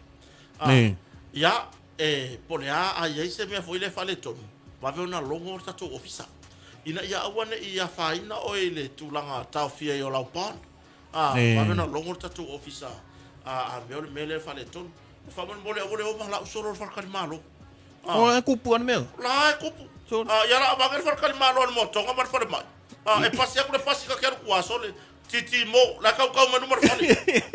Ah,
Eh.
ia e po o le a a i ai se mea foi le faaletonu, vave ona logo o le tatou ofisa. Ina ia aua neʻi afaina oe i le tulaga taofia i o lau bond. Ah,
Eh.
vave ona logo le tatou ofisa a a mea o le mea lea e faaletonu. E faamolemole aua le o ma lau solo o le faletalimalo. Ah,
O e kupu ana mea.
la e kupu.
Solo.
Ah, ia la avage le faletalimalo a le motoga ma le falemai. Ah, e pasi aku le pasi ka ke alu kua sole. Titi mo, la kau kau manu ma le fale.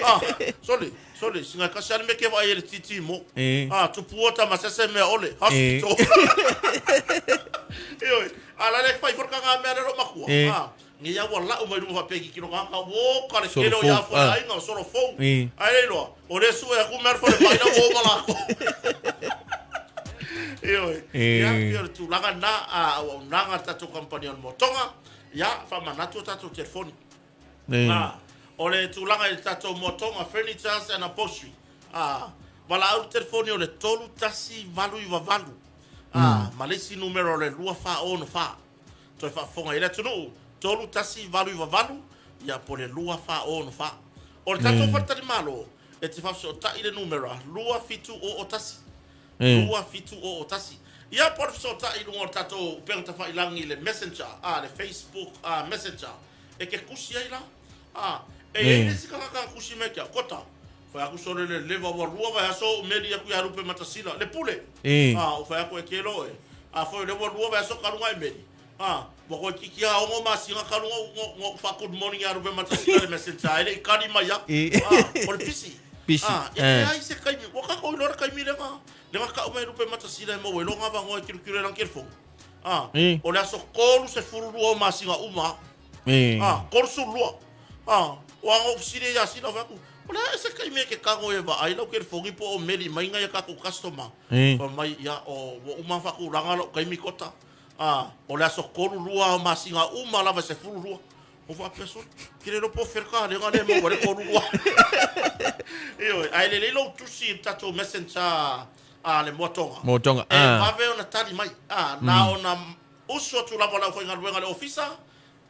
Ah, sole, sole, singa kasi ale me ke vaai e le titi mo.
E.
Ah, tupua ta masese mea ole,
E.
hospital. Ioe, a la le fai forka ngā mea le ro makua.
E.
Ah, ngi ia ua lau mai runga whapeki ki ronga ka wo ka le
Solo
kele o ia
fou,
fo
ah.
ainga o solo fou.
E.
Ai le iloa, o le sue aku mea le fale mai na wo malako. Ioe,
E.
ia pei o le tulaga na a auaunaga le tatou kampani o le motoga, ia faamanatu o tatou telefoni.
E.
Ah, o le tulaga i le tatou motoga furnitures and upholstery. Ah, valaau le telefoni o le 3188. Ah, ma le isi numera o le 2464. Toe faafofoga i le atunuu, 3188, ia po le 2464. O le tatou faletalimalo, e te faafesootai le numera 2701.
E.
2701. Ia po o le fesootai i luga o le tatou upega tafailagi i le Messenger, ah, le Facebook ah, Messenger. E ke kusi ai la. Ah, e
Eh.
iai le isi tagata kusi mai kia, kota. Fai aku sole le leva ua lua vai aso o meli aku ia rupe matasila. Le pule.
Eh.
Ah, o fai aku e ke lo e. Ah, foi le ua lua vai aso kalunga e meli. Ah, ua koe kiki a ongo masinga kalunga ngo ngo fa good morning ia rupe matasila le Messenger. E le i kari mai ia.
Eh.
Ah, o le pisi.
Pisi.
Ah, e
Eh.
te ai se kaimi. Ua kako i lora kaimi lenga. Lenga kau mai rupe matasila e mau e longa vangoa e kiru kiru e lang kelefoni. Ah,
Eh.
o le aso kolu se furulua o masinga uma.
E.
Ah, kolu sulua. Ah, o anga ofisile ia sila fai aku. O le a e se taimi e ke tago e vaai lau telefoni po o meli mai nai a tatou customer. Fai mai, ia, o, ua uma ona faatulaga lou taimi Kota. A, o le aso 32 o masina uma lava e 12. Ou faapea, sole, ke le iloa po o fea le talega lea e maua ai le 32. Ioe, ae lelei lou tusi i le tatou messenger a le Moatoga.
Moatoga,
E vave ona tali mai. A, na ona usu atu lava o le aufaigaluega i le ofisa,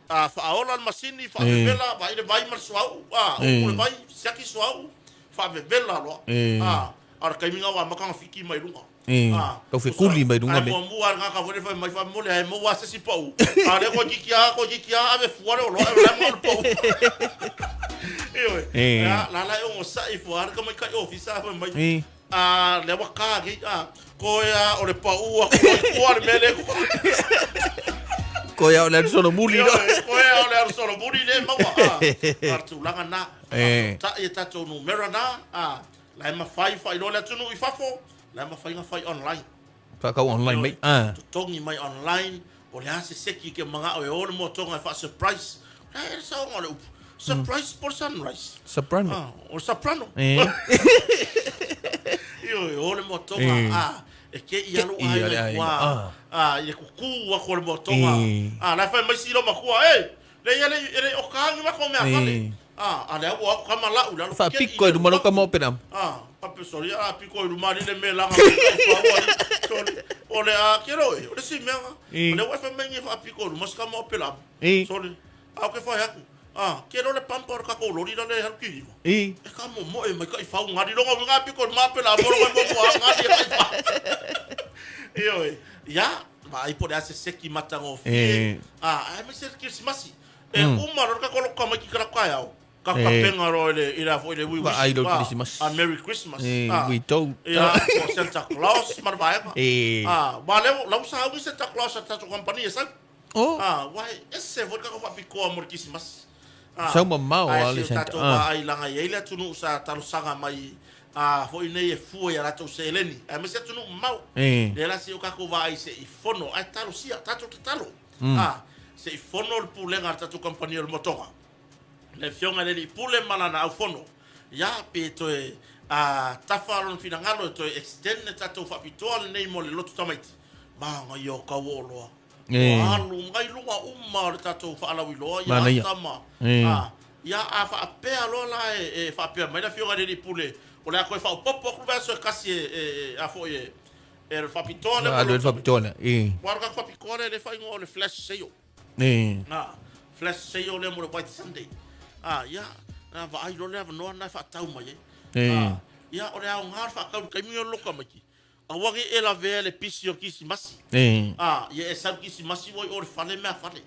A, faaola le masini, faavevela, vaai le vai ma le suauu, a, upu le vai, siaki suauu, faavevela loa. A, a o le taimi lena ua amata ona fiki mai luga. A,
Tau fekuli mai luga
me. Ae muamua lava le tagata foi lea fai mai, faamolemole a e maua lava se isi pau. A o lea toeitiiti lava, toeitiiti lava ave fua le oloa, ae o la e manao i le pau. Ioe. A, la la e onosai ifo lava le tamaitai ofisa fai mai, a, lea ua ta nei, a, Koe a o le pau atu ai tua le mea lea.
Koe a o le alu solomuli
no. Koe a o le alu solomuli le maua. A, a le tulaga na. E. Tai e tatou numera na. A, la e mafai faailoa le atunuu i fafo, la e mafai na fai online.
Whakau online mai.
A. Totogi mai online, o le a se seki ke mana'o e o le moatoga e faa-surprise. O le a le saoga o le upu? Surprise po o le sunrise?
Soprano. Ah,
o le soprano. E. Ioe, o le moatoga, a, e ke i alu
Ke i
ale
aiga
ai,
ua,
ah. A, i le kuku aku o le moatoga.
E.
A, la e fai mai si lo matua, e, le ia le, e le o ka angi mako mea fale.
E.
A, a lea ua aku kama lau, le alu
Wha
ke i
piko i
le
luma
aku.
ka mo pena.
A, pape sori, a piko i luma ni le me langa me kai whaua i. Sori, o le a ke roe, o le si mea nga.
E.
O le ua e fai mai ngi wha piko i luma si kama o pela.
E.
Sori, a o ke whai aku. A, ke ro le pampa o le kako lori la le haru ki riwa.
E.
E ka mo mo e mai kai whau ngari ronga winga piko i luma pela mo ronga mo mo a ngari e kai whau. Ioe, ia, ma ai po le ase seki matangofie.
E.
A, ai me se Krisimasi. E uma loa le kako loko mai ki kala kai au. Ka kapenga loa i le i le foi le wi
Vaai lo Christmas.
A Merry Christmas.
E, wi tou.
Ia, o Santa Claus ma le vaega.
E.
A, wa leo, lau sa au i Santa Claus a tatou company e sau.
Oh.
A, wa e ese foi le kako faapitoa mo le Kisimasi. A,
Sau mamao
ae
a le
si o
Santa.
tatou
Ah.
vaai laga e i ai le atunuu sa talosaga mai a foi nei e fua i a latou seleni. Aemaise atunuu mamao.
E.
Lea la si o kakou vaai se i fono, ae talosia, tatou tatalo. A, se i fono le pulega a le tatou kamupani o le motoga. Le afioga i le alii pule ma lana aufono, ia, pe toe, a, tafa lona finagalo e toe extend le tatou faapitoa lenei mo le lotu tamaiti. Manaia o tau o oloa. Ua alu mai luga uma o le tatou faalauiloa ia
Manaia.
ata ma, a, ia, a faapea loa la e, e faapea mai le afioga i le alii pule, o le a toe faaopoopo atu le vaiaso e kasi e, e, e, a foi e, E le faapitoa lea.
Alu le faapitoa lea. E.
Ua alu ka faapitoa lea le faaigoa o le flash sale.
E.
Na, flash sale lea mo le White Sunday. Ah, ia, na vaai loa le avanoa na e faatau mai ai.
E.
Ah, ia, o le aoga o le faatau i le taimi o le loka mai ki. Aua ne i e lavea le pisi o Kisimasi.
E.
Ah, ia e sau Kisimasi ua i o le fale mea fale.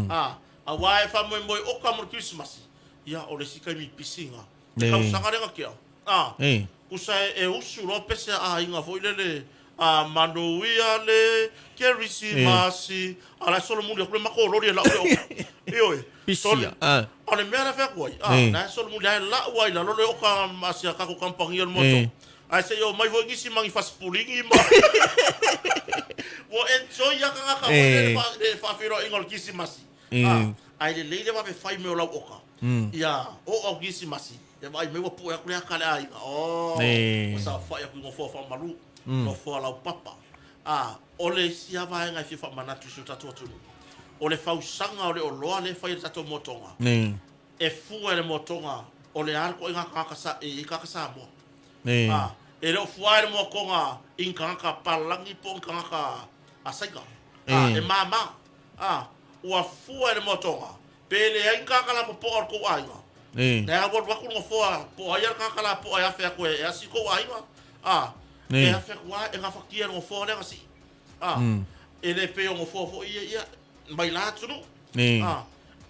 Ah, aua e faamoemoe oka mo le Kirisimasi. Ia, o le isi taimi pisi na. Le tausaga lea na tea. A,
E.
Kusa e usu loa pese a aiga foi lele, a manuia le Kerisimasi. A la e solomuli atu le matou loli e lau le oka. Ioe.
Pisia. A.
O le mea la fai atu ai, a, la e solomuli ae lau ai lalo le oka ma si a kakou kamupani o le moto. Ae se i omai foi nisi ma ni fasipuligi ma ua enjoy a tagata foi lele le faafeiloaiga o le Kerisimasi. A, ae lelei le vave fai mai o lau oka. Ia oo au Kerisimasi. E vaai mai ua pue atu le aka a le aiga, oh, ua saofai atu i nofoa faamalu, nofoa laupapa. A, o le isi lava vaega e fia faamanatu i si o tatou atunuu, o le fausaga o le oloa lea e fai e le tatou motoga, e fua e le motoga o le a le ituaiga tagata sa, e i ai tagata Samoa. A, e le o fua e le motoga i ni tagata palagi po o ni tagata Asaika. A, e māmā. A, ua fua e le motoga Pe leai ni tagata lapopoa o le tou aiga, lea ua alu atu le nofoa, po o ai lava le tagata lapoa e afe atu e asi tou aiga, a, e afe atu lava e gafatia e le nofoa lea na sii. A, e le pei o nofoa foi ia, ia, mai la atunuu. A,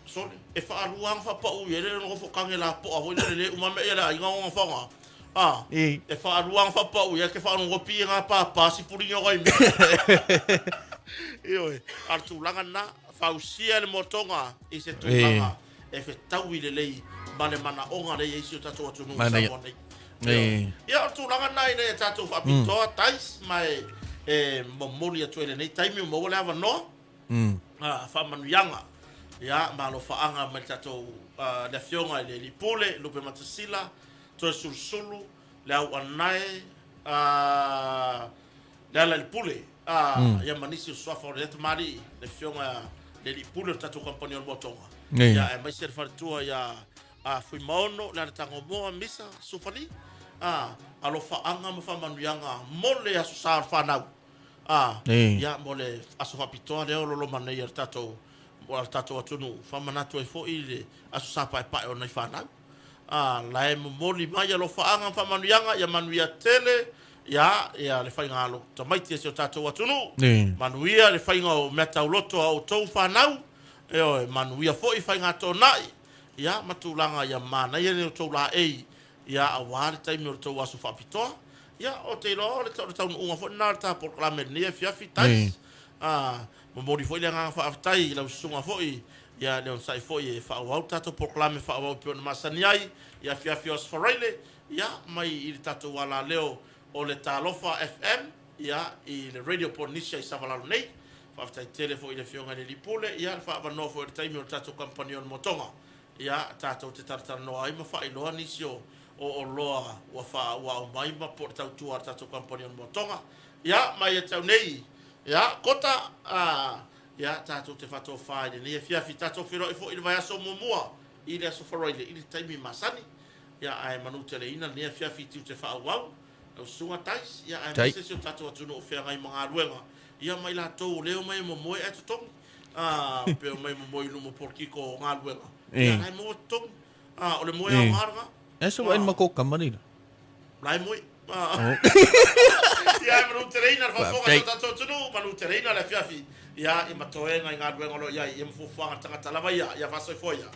sole, e faalua lava ona faapau i ai le nofo tane lapoa foi lele le uma mea ia le aiga ona faoga. A, e faalua ona faapau i ai ke faanogopi i ngā pāpā sipuligi o ngai mea. Ioe, a o le tulaga lena. Fausia le motoga i se tulaga e fetaui lelei ma le manaoga lea e i ai si o tatou atunuu i Samoa nei. Ia, o le tulaga lena ina ia tatou faapitoa Tais, ma e momoli atu ai i lenei taimi ua maua le avanoa, faamanuiaga, ia, ma alofaaga mai le tatou, le Afioga i le Alii Pule, Lupe Matasila, Toesulusulu, Leauanae, a, Lealailepule, a, ia ma nisi o suafa o le tamalii, le afioga i le alii pule o le tatou kamupani o le Moatoga, ia, aemaise le faletua ia a Fuimaono, Lealatagomoa, Misa, Sufali, a, alofaaga ma faamanuiaga mo le Aso Sa o le fanau, a, ia, mo le aso faapitoa lea o lo o loma nei a le tatou, a le tatou atunuu, faamanatu ai foi le Aso Sa paepae o nai fanau. A, la e momoli mai alofaaga ma faamanuiaga, ia manuia tele, ia, ia le faiga alo tamaiti a si o tatou atunuu, manuia le faiga o meatauloto a outou fanau, ioe, manuia foi faiga tonai, ia, ma tulaga ia manaia ni outou laei, ia, aua le taimi o le tou aso faapitoa. Ia, ou te iloa o le, o le taunuuga foi lena o le ta polokalame i lenei afiafi, Tais. A, momoli foi le agaga faafetai i lau susuga foi, ia, le onosai foi e faaauau le tatou polokalame faaauau e pei ona masani ai i afiafi o Aso Faraile, ia, mai i le tatou alaleo o le Talofa FM, ia, i le Radio Polynesia i Savalalo nei. Faafetai tele foi i le Afioga i le Alii Pule, ia, le faaavanoa foi o le taimi o le tatou kamupani o le Motoga, ia, tatou te talatalanoa ai ma faailoa nisi o, o oloa ua faa, ua aumai ma po o le tautua a le tatou kamupani o le Motoga. Ia, ma ia te au nei, ia, Kota, a, ia, tatou te faatofa i lenei afiafi, tatou feiloai foi i le vaiaso muamua i le Aso Faraile i le taimi masani. Ia, ae manuteleina lenei afiafi i tiute faaauau. Lau Susuga Tais, ia, aemaise si o tatou atunuu o feagai ma galuega, ia, ma i latou o lea e omai e momoe ae totogi. A, pe omai e momoe i luma o polokiko o galuega, ia, la e maua totogi. A, o le moe aoga lena.
E so vaai ma ko kama nei la.
La e moe. Ia, e manuteleina le faafofoga a si o tatou atunuu, manuteleina le afiafi, ia, i matoega i galuega o lo o i ai, ia ma fuafuaga a le tagata lava ia, ia faasoifua ia.